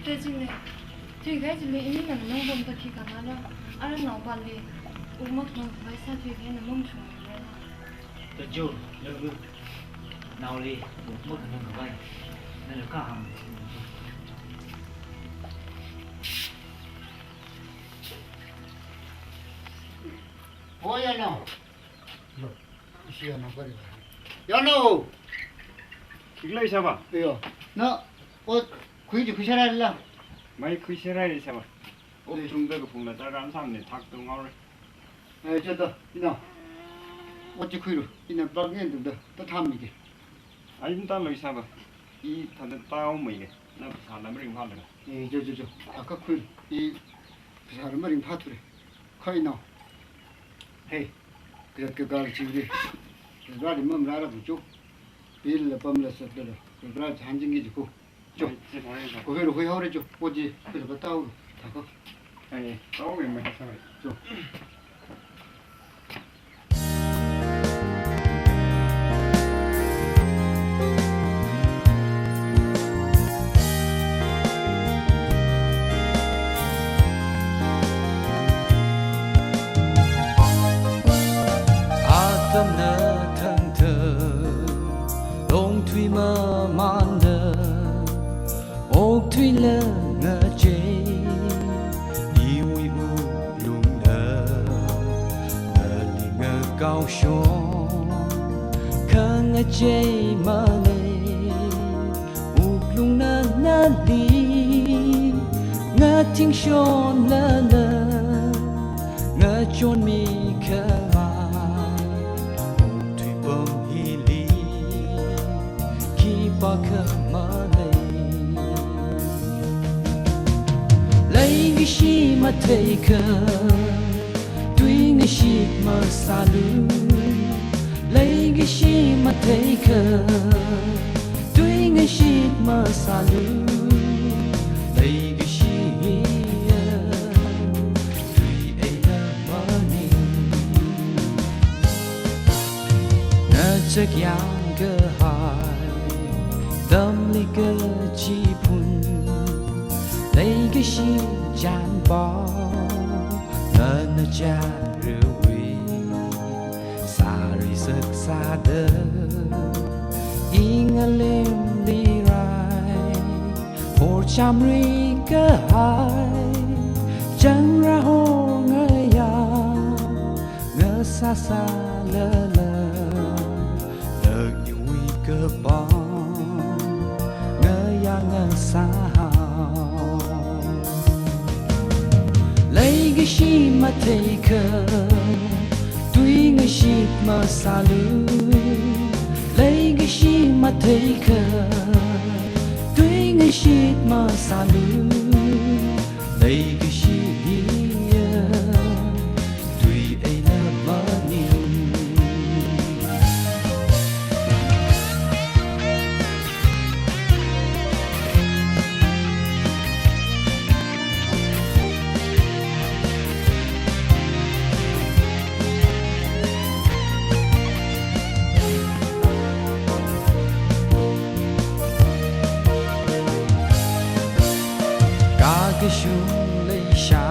Te chine, thuikahai chili inina nang pamda khi khanala, ara naopali, u makhanang khavai sā thuikahai na mamashungmara. Tajo, lagu, naoli, u makhanang khavai, nala kahāng. O, yanao. Lo, ishi yanao kari. Yanao! Khikhala ishāvā? Iyo. Na, o, khui chi khuisāra la? Mai khuisāra ishāvā. O, eh, chungda kaphungla chāra samne thak tung ngau re. Eh, chāda, inao. O, chi khuilu, ina bak ngen tungda, ta tham mi ke. Ai, ta lo ishāvā. I thāda tao mai ke. Na phasāla maringphāla. Eh, jo, jo, jo. Aka khui. I phasāla maringphā thura. Kho inao. Hey, kazat kakar chili. Kazat ri mamrara buchu. Pil la pam la sat la. Kazat chānjing ki jiku. Jo. Ai, chithāra ishā. Ko hero hoi haora jo. Oji, pil la tao. Thako. Ai, tao mai mai thāra. Jo. Atamna thangthang, longthui mamānda, Aoshon, khangachei malei, wuklungna nali, ngathingshonlala, ngachonmi khavai, wungthui pam hili, khipākha malei. Leikashi matheikha, tuingashit masālu. Leikashi matheikha, tuingashit masālu. Leikashi hiya, tui eina maning. Nachak yangkahai, tamli kachiphun, leikashi chānpao, nana chānruwui, sāri saksāda, ingalemli rai, horchamri kahai, changra hongaya, ngasāsālala, lak iwui kapang, ngayā ngasāhao. Leikashi matheikha, tuingashit masālu. Leikashi matheikha, tuingashit masālu. Leikashi hiya, tui eina maning. Kakashung leisha,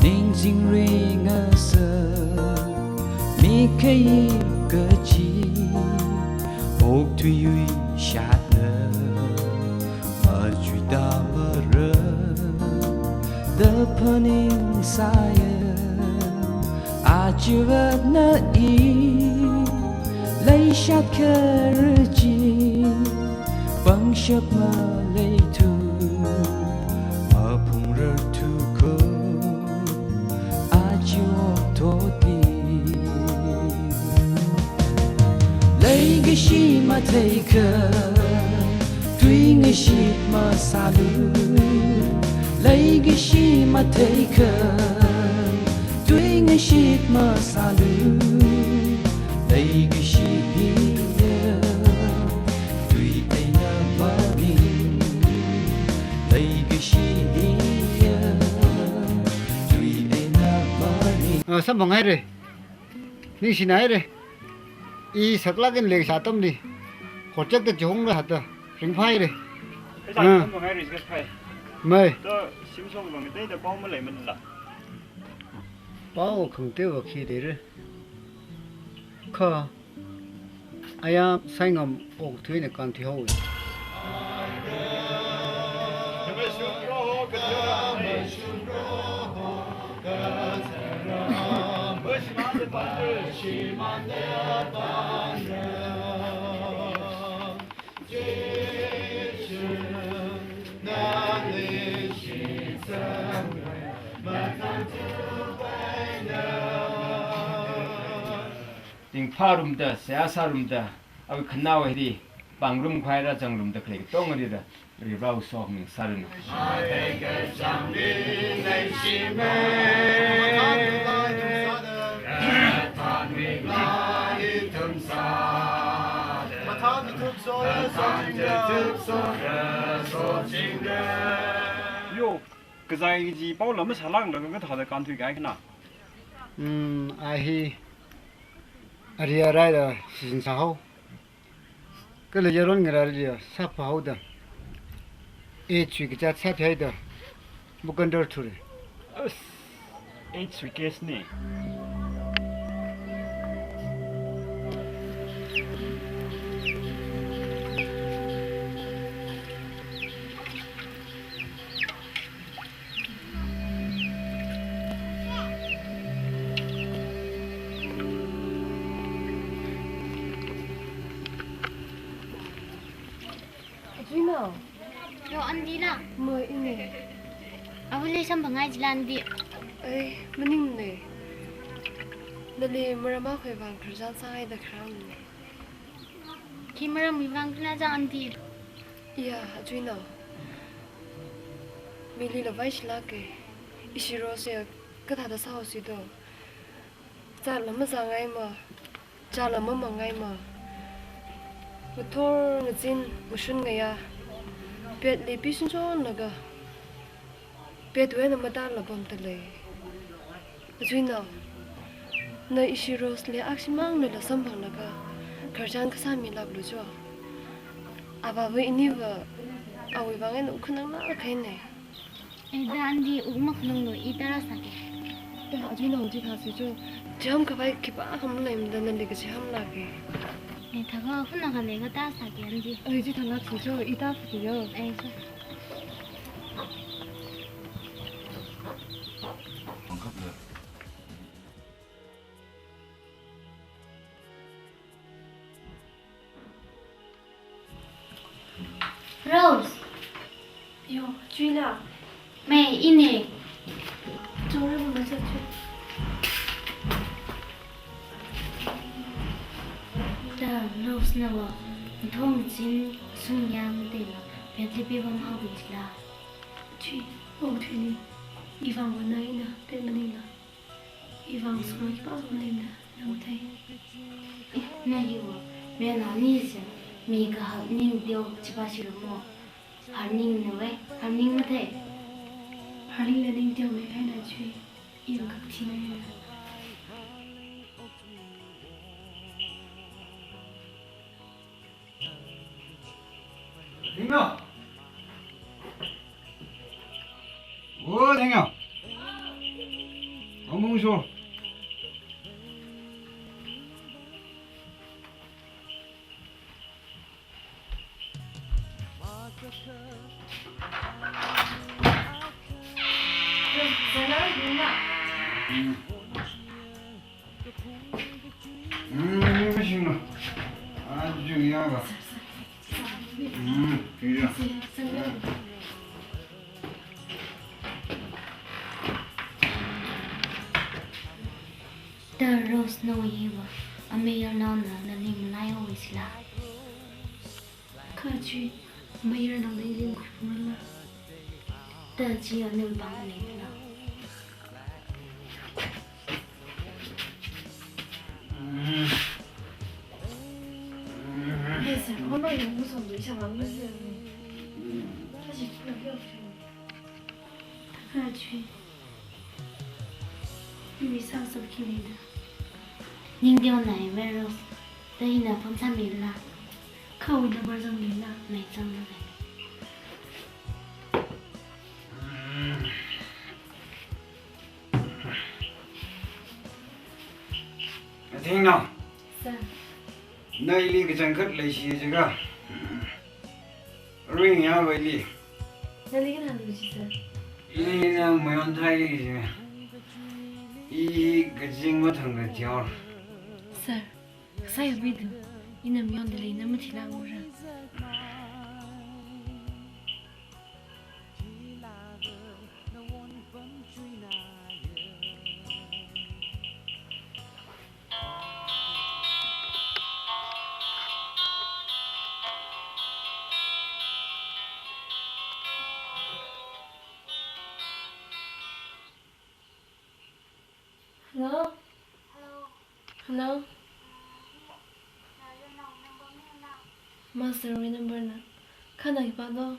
ningching ringasak, mikhayi kachi, okthuiyui shatna, machuita mara, da phaningsaya, achivatna i, leishat kharachi, pangshap maleithu, maphungrarthu ko, aja okathui. Leikashi matheikha, tuingashit masālu. Leikashi matheikha, tuingashit masālu. Leikashi hiya, tui eina maning. Leikashi hiya, tui eina maning. Ah, samphang haira. Ningshina haira. I saklāk eina leisā atamli, horchakta chihongra hada, ringphāhaira. Kaisa Ah. Samphang haira, kaphai. Mai. To, Simsong vang teida pao maleimanla. Pao khangateiva khi deira. Kha, ayā Saingam okathuina kānthuihaowa. Ringphārumda, seihā sārumda, awui khanaowa hili pāngrum khuihaira, zangrumda khalei katongalila Varivara sokhami sāranu. Yo, kazai kaji paola masālākla kathāda kānthuikahai khana? Hmm, a hi ari araila shin sāhao. Kala yaron ngarāli sāphaoda, echui kachā sāthuida, mukandar thura. As, echui case ni. Nali samphangngaichila aunty? Ai, maningmana. Nali maram akhawui vang khararchan sāngaida khararmana. Khi maramwui vang khala chang aunty? Ya, achuinao. Mili la vaishilāka. Ishi Rose ya kathāda sāhaosi do. Zāla mazāngaimana, chāla mamāngaimana. Ngathor ngazin mashun ngayā, petli pishun chonlaga, petwui eina matāla pamda lei. Achuinao, na ishi Rose li akshimang nala samphanglaga khararchan kasā milāklu jo. Avāva iniva awui vang eina wukkhananglāk kahaina. Ei da aunty, wuk makhananglu, i tārāsāka. Da, achuinao chithāsi jo. Chiham khavai khipākha maleimada nali kachihamlāka. Ei, thākha hunakha leiakha tārāsāka aunty. Ei, chithālāksi jo, i tāfuki jo. Ei, jo. Rose. Yo, chuila. Mei, ina. Chungri mama cha chu. Da, Rose nava ngathor ngazin mashun ngayā matheila, petli pipam haoki jila. Chui, okathuili. Ivangva na eina pet maningla. Ivang suma khipākha maleimana, na mathei. Eh, na hiva, mayarnaoni chi, mi kahak ning teo chipa shiramo. Harning na wei, harning mathei. Harning la ning teo mei kahaina chui, i ang kakti na ya. Tingna. O, tingna. Amung so. Mm, singna. Aja yāva. Mm, iya. Da Rose nawui hiva, amayarnaona nali malaihaowa jila. Kha chi, mayarnaona ili makhuiphungrala. Da chi anil bang leila. Yes, sir. Mama yung gusto mo isa lang, sir. Kasi, kha chi. Iwui sāsāki leida. Ning teonai Rose, da ina phone sāmila. Khawui number zangmila. Mei, zangmala. Athingna. Sir. Na ili kachangkhat leishi jiakha. Ring ya wai li. Nali kanā luji, sir? Ili na mayon thai li ji. I kazing mathang kachao. Sir, kasai abidu. Ina mayonda lei, na mathilākmara. Hello? Hello? Hello? Master wui number na. Kha na khipā do?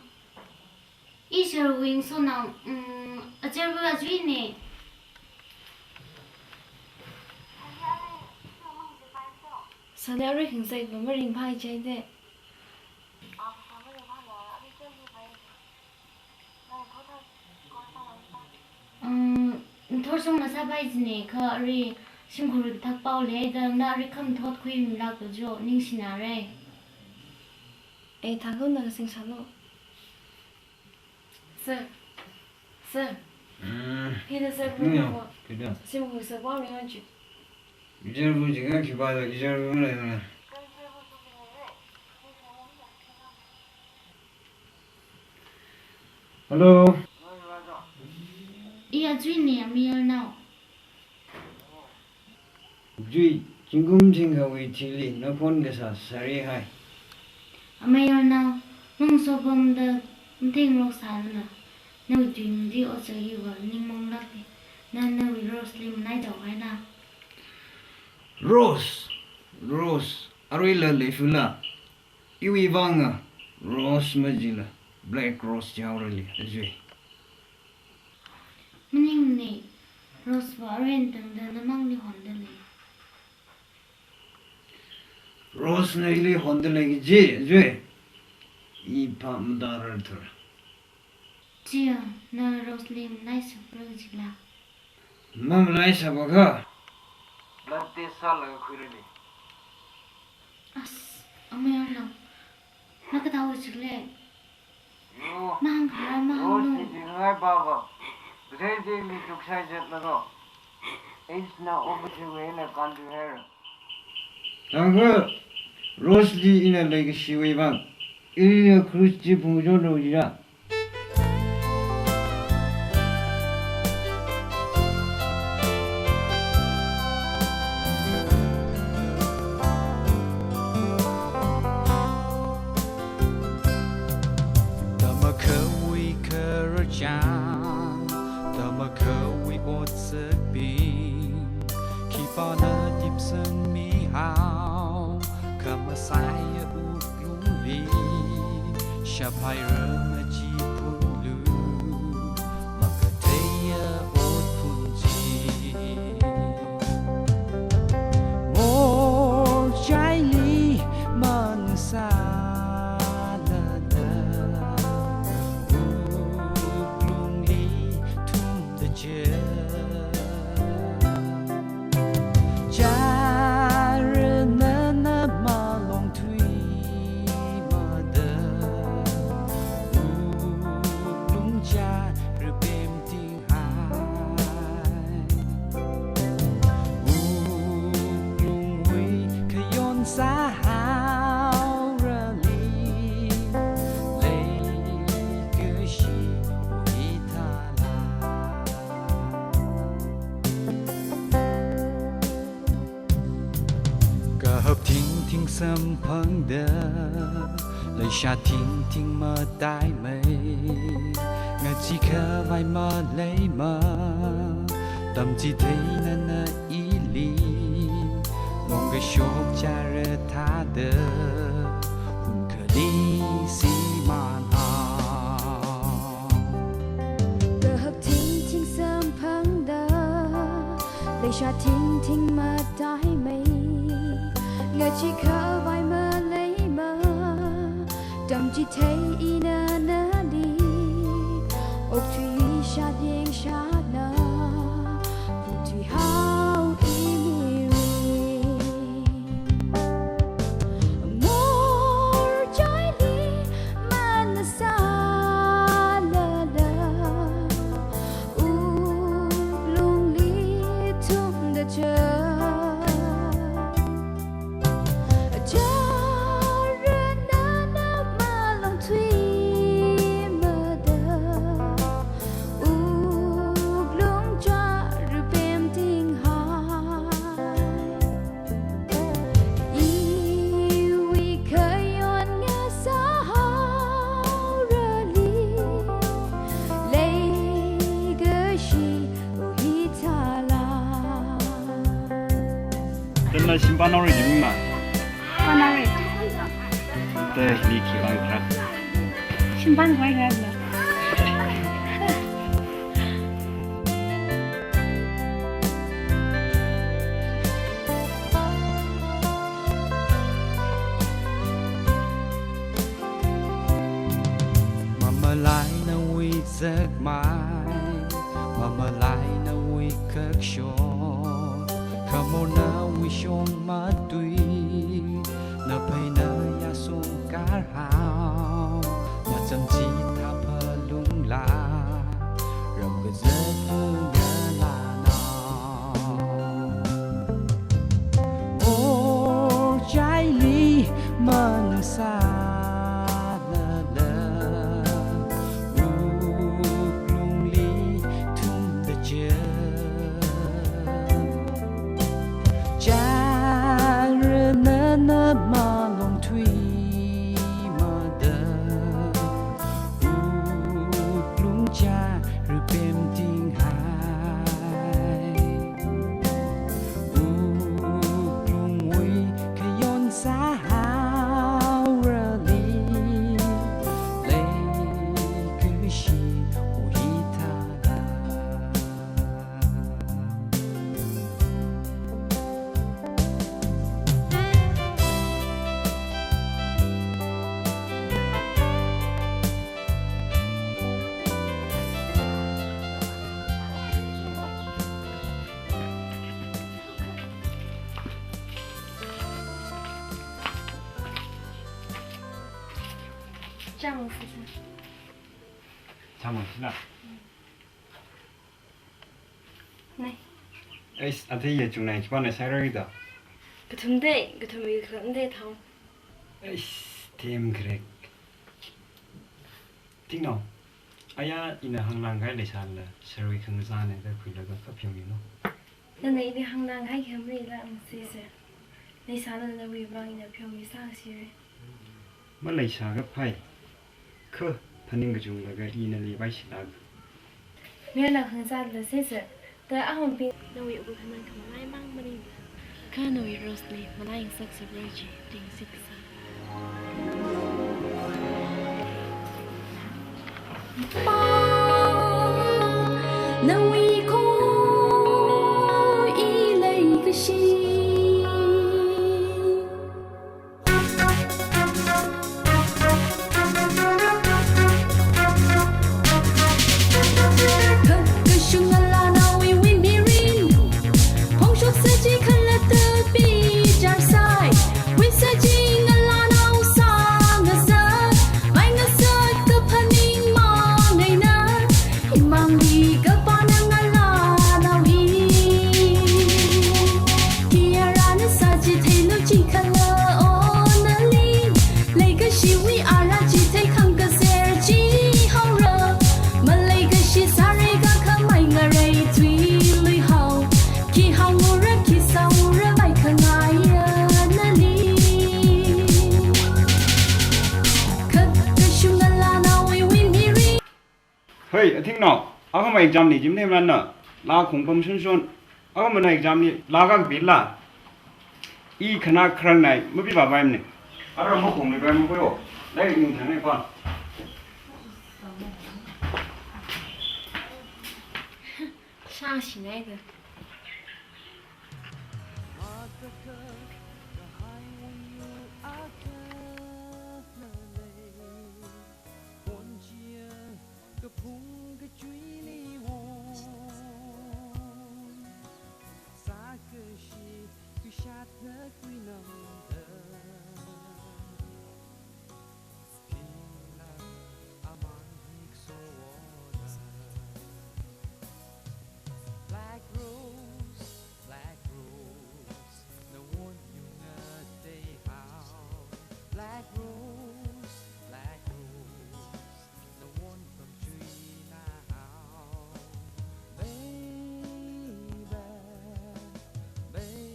I sir wui so na, um, achirva achuina. Sir li arui khangachei va maringphāi chai de. Um, ngathor song masāpai jina kha arui shimkhur kathak pao leida na arui khamathot khuimilāka jo, ningshinara. Ei, thākha na kasing sālu. Sir. Sir. Mm. Hina sir, mm, ko. Kida. Shimkhur sir pao ringan chi. Ijar bu jiga khipā la, ijar bu la na. Hello. I Ajuine, amayarnao. Jui, zingkum thingkhawui thili nakhon kasā sārihai. Amayarnao, nung sopamda matheng rok sālala, nawui tuingadi ot sāki va ningmaonglāke. Na nawui Rose li manai tau haina. Rose, Rose, aruila leifula. Iwui vānga Rose majila, Black Rose jihaorali, Ajui. Maningmane, Rose va arui tangda namangli hondalei. Rose na ili hondalei kaji, Ajui. I phap matārar thura. Chiya, na Rose li manai sāpra jila? Mamanai sāpakha. Blood test sālaga khuirali. As, amayarnao. Na kathāwui chikle? Yo. Mahāngkhala mahānglu. Rose li ngai baba. Bethei de mi tuksai jet laga. Age na obu chiwui eina kānthuihaira. Thangkha Rose li ina leikashiwui vāng, ina Christ chi phungchonrao jira. Tamakhawui khararchan, tamakhawui otsakbing, khipāna tipsangmihao, khamasaiya wuklungli, shaphaira machiphunlu, makatheiya otphun chi. Morchaili mansālala, wuklungli thumda chā. Chara nana malong thuimada, wuklung chara pemtinghai. Wuklungwui khayon sāhaorali, leikashiwui thala. Kahap thingthing samphangda, leisha thingthing mataimei, ngachee khavai maleimana, tamchitheina na ili, longkashok chara thāda, hunkhali shimānhao. Kahap thingthing samphangda, leisha thingthing mataimei, ngachee khavai maleimana, tamchithei ina nali, okthuili shat yangshana, phungthuihao iniwui. Morchaili mansālala, wuklungli thumda chā. Chara nana malong thuimada, wuklung chara pemtinghai. Iwui khayon ngasāhaorali, leikashiwui thala. Tena shimpan ori jimma. Panari. Te, ni khi bang kra. Shimpan koi kra la. Mamalainawui zakmai, mamalainawui khakshok, khamornawui shong matui, naphei nayā songkar hao, nachamchithā phalungla, ram kazat phungala nao. Morchaili mansālala, wuklungli thumda Chāmang sisa. Chāmang sila. Nei. Eis, athei ya chungnai khipāna sāra da. Kathum dei, kathum i khalam dei thang. Eis, them kharek. Thingno. Aya ina hānglāng kahai leisāla, sharwui khangazāna da khuilaga kapheomino. Nana ili hānglāng kahai khamrila ang sisa. Leisāla nawui vang ina pheomi sāsira. Maleisā kaphai. Kha phaning kachunglaga ina li vai shilak. Mela khangazāla sisa. Da ahong pi. Nawui uku khaman khamalaimang maning. Kha nawui Rose li malai sak sabra chi ting sik sa. Nawui ko i leikashi. Kashung ngalānao iwui mirin, phongshok saji khalatta bichar sai, win saji ngalānao sāngasā, mai ngasā kaphaning mang eina, imangli kapana ngalānao i. Ki arana sāchitheilu chikhala o nali, leikashiwui ara chithei khangkaser chihaora. Maleikashi sāra kakhamei ngarei thuiluihao. Khi hāngra khi sāra mai khangaiya nali. Kha kashung ngalānao iwui mirin. Hei, athingnao, akhama exam li jim ne manna, laa khong pam shunshun, akhamana exam li laa kang pila, i khana kharang nai, mapi ba bai mne. Ara mo khong li bai mo koyo, lai ning thang ne pa. Shang shi nai de. Kaphung kachuili won, sākashi khuishatna khuinamda, thila amang hiksoda. Black Rose, Black Rose, nawon yunga teihao. Black Rose, Black Rose, nawon pamchuina hao. Baby, baby.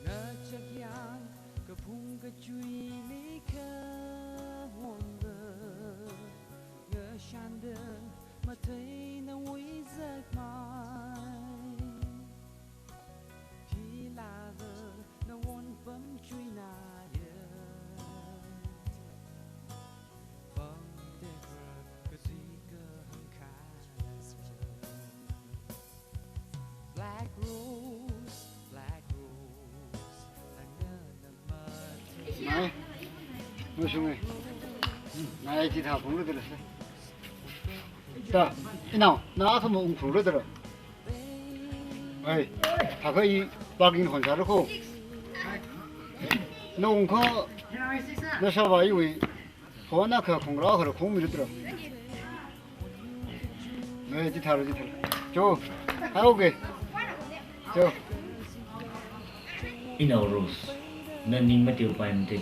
Ngachak yang kaphung kachuili kawonda, ngashanda mathei nawui zakmai. Thila da nawon pamchuina ya. Pam tekra kaji kahāng kha. Black Rose, Black Rose, nangna namat. Mai, mai shung e. Mai chithā phunglu dala. Ta, inao, na akhama ungphunglu dala. Ai, thākha i parking hon sālu ko. Na ungkha, na sāvā iwui. Hona kha khongra kha khong mi lutra. Ngai, chithālu, chithālu. Cho, hai, okay. Cho. Inao Rose, na ning mateo pai mate.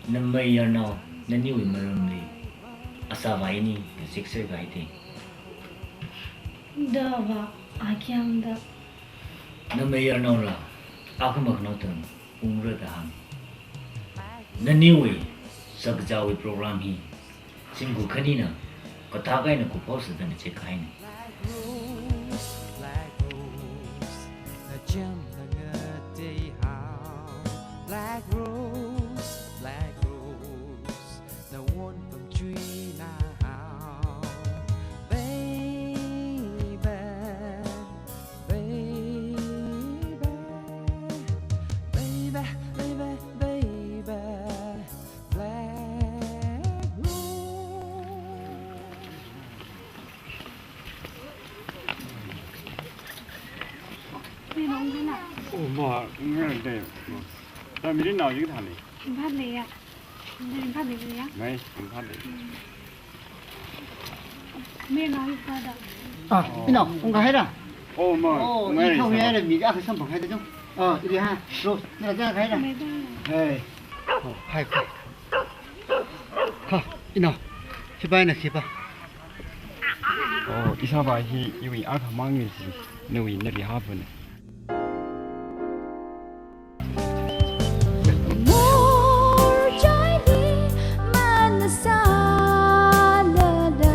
Namayarnao, naniwui maramli asāvā ini kazikser kahaite. Dava, akyamda. Namayarnaola, akhama khanao tang ungra da hāng. Naniwui sakazāwui program hi, zingkum khanina, kathak eina kuphaosa da na check kahaina. Black Rose, Black Rose, nachamna ngateihao. Black Rose. Oh, ma, ngai de. Ta miri nao ji thani. Imphal leiya. Nda Imphal leiya. Ngai, Imphal lei. Mei nao ji thada. Ah, inao, ungkahai ra? Oh, ma, oh, ngai, i khao sa. Yaira mi akha samphanghaida jong. Ah, ili ha, Rose, na ja kahai ra? Mei da. Hey. Oh, hai ko. Ha, inao. Hipa ina hipa. Oh, ishāvā hi iwui akhamang ni si, nawui nali hapune. Morchaili manasālala,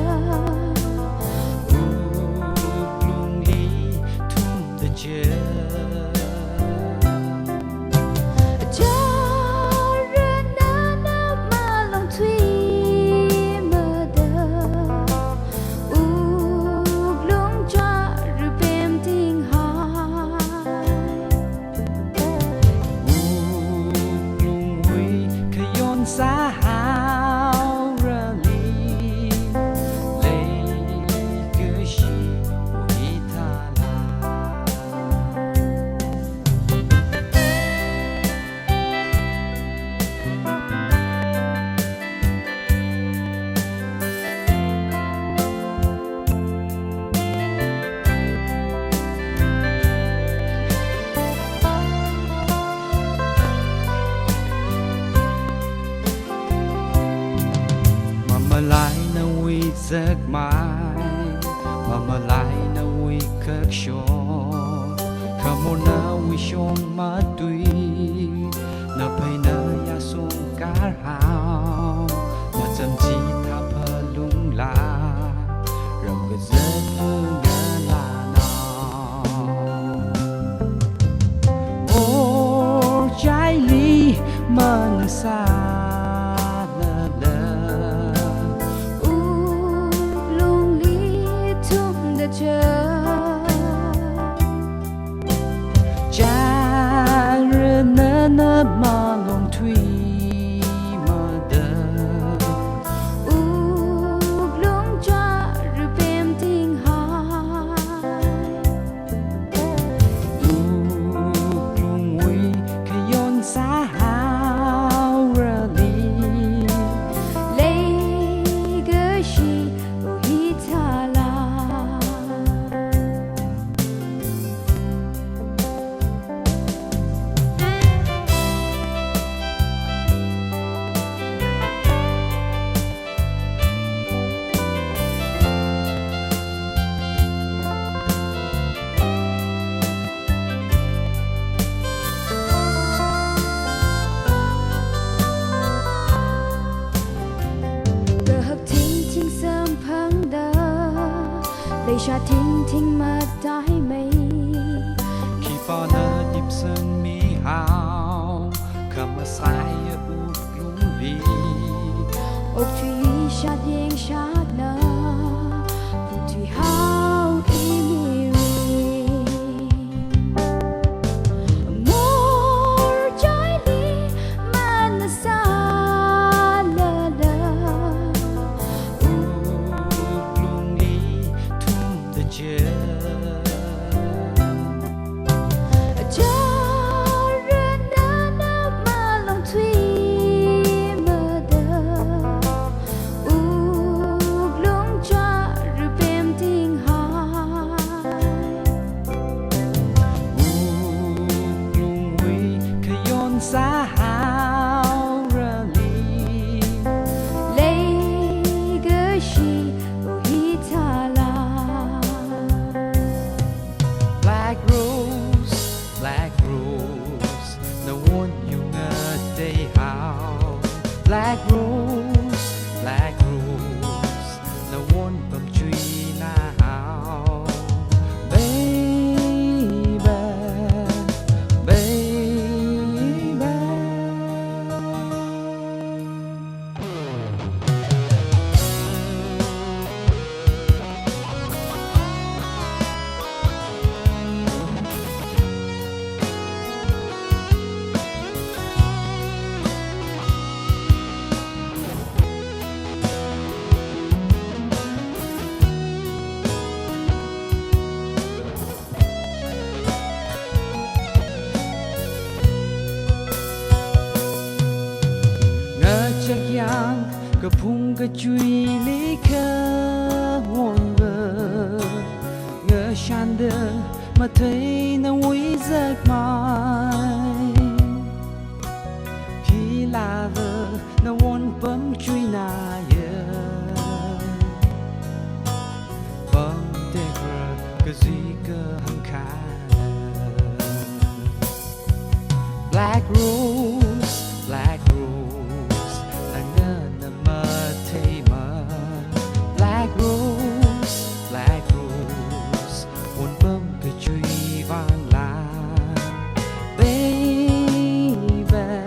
wuklungli thumda chā. Chara nana malung thuimada, wuklung chara pemtinghai. Wuklungwui khayon sāhaorali, leikashiwui thala. Mamalai nawui zakmai, mamalai nawui khakshok, khamor nawui shong matui, naphei nayā song karhao, nacham chithā phalungla, ram kazat phungala nao. Morchaili manasālala, wuklungli thumda chā. Chara nana malung thuimada, wuklung chara pemtinghai. Wuklungwui khayon sāhaorali, leikashiwui thala. Kahak thingthing samphangda, leisha thingthing mataimei. Khipāna dipsangmihao, khamasaiya wuklungli. Okthui shat yeng shatna, puthui hao imiwui. Morchaili manasālala, wuklungli thumda chā. Kaphung kachuili khaonva, ngashanda mathei nawui zakmai. Philava nawon pamchuinaya, pamtekra kazika hangkhala. Black Rose, Black Rose, nana namatheiman. Black Rose, Black Rose, wonpam kachui vangla. Baby, baby.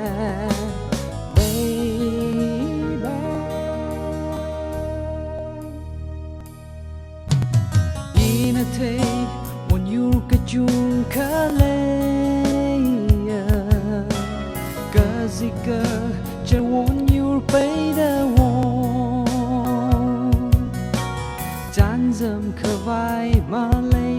Ina thei wonyur kachungkha leiya, kazika chawonyur peida won. Chānjam khavai malei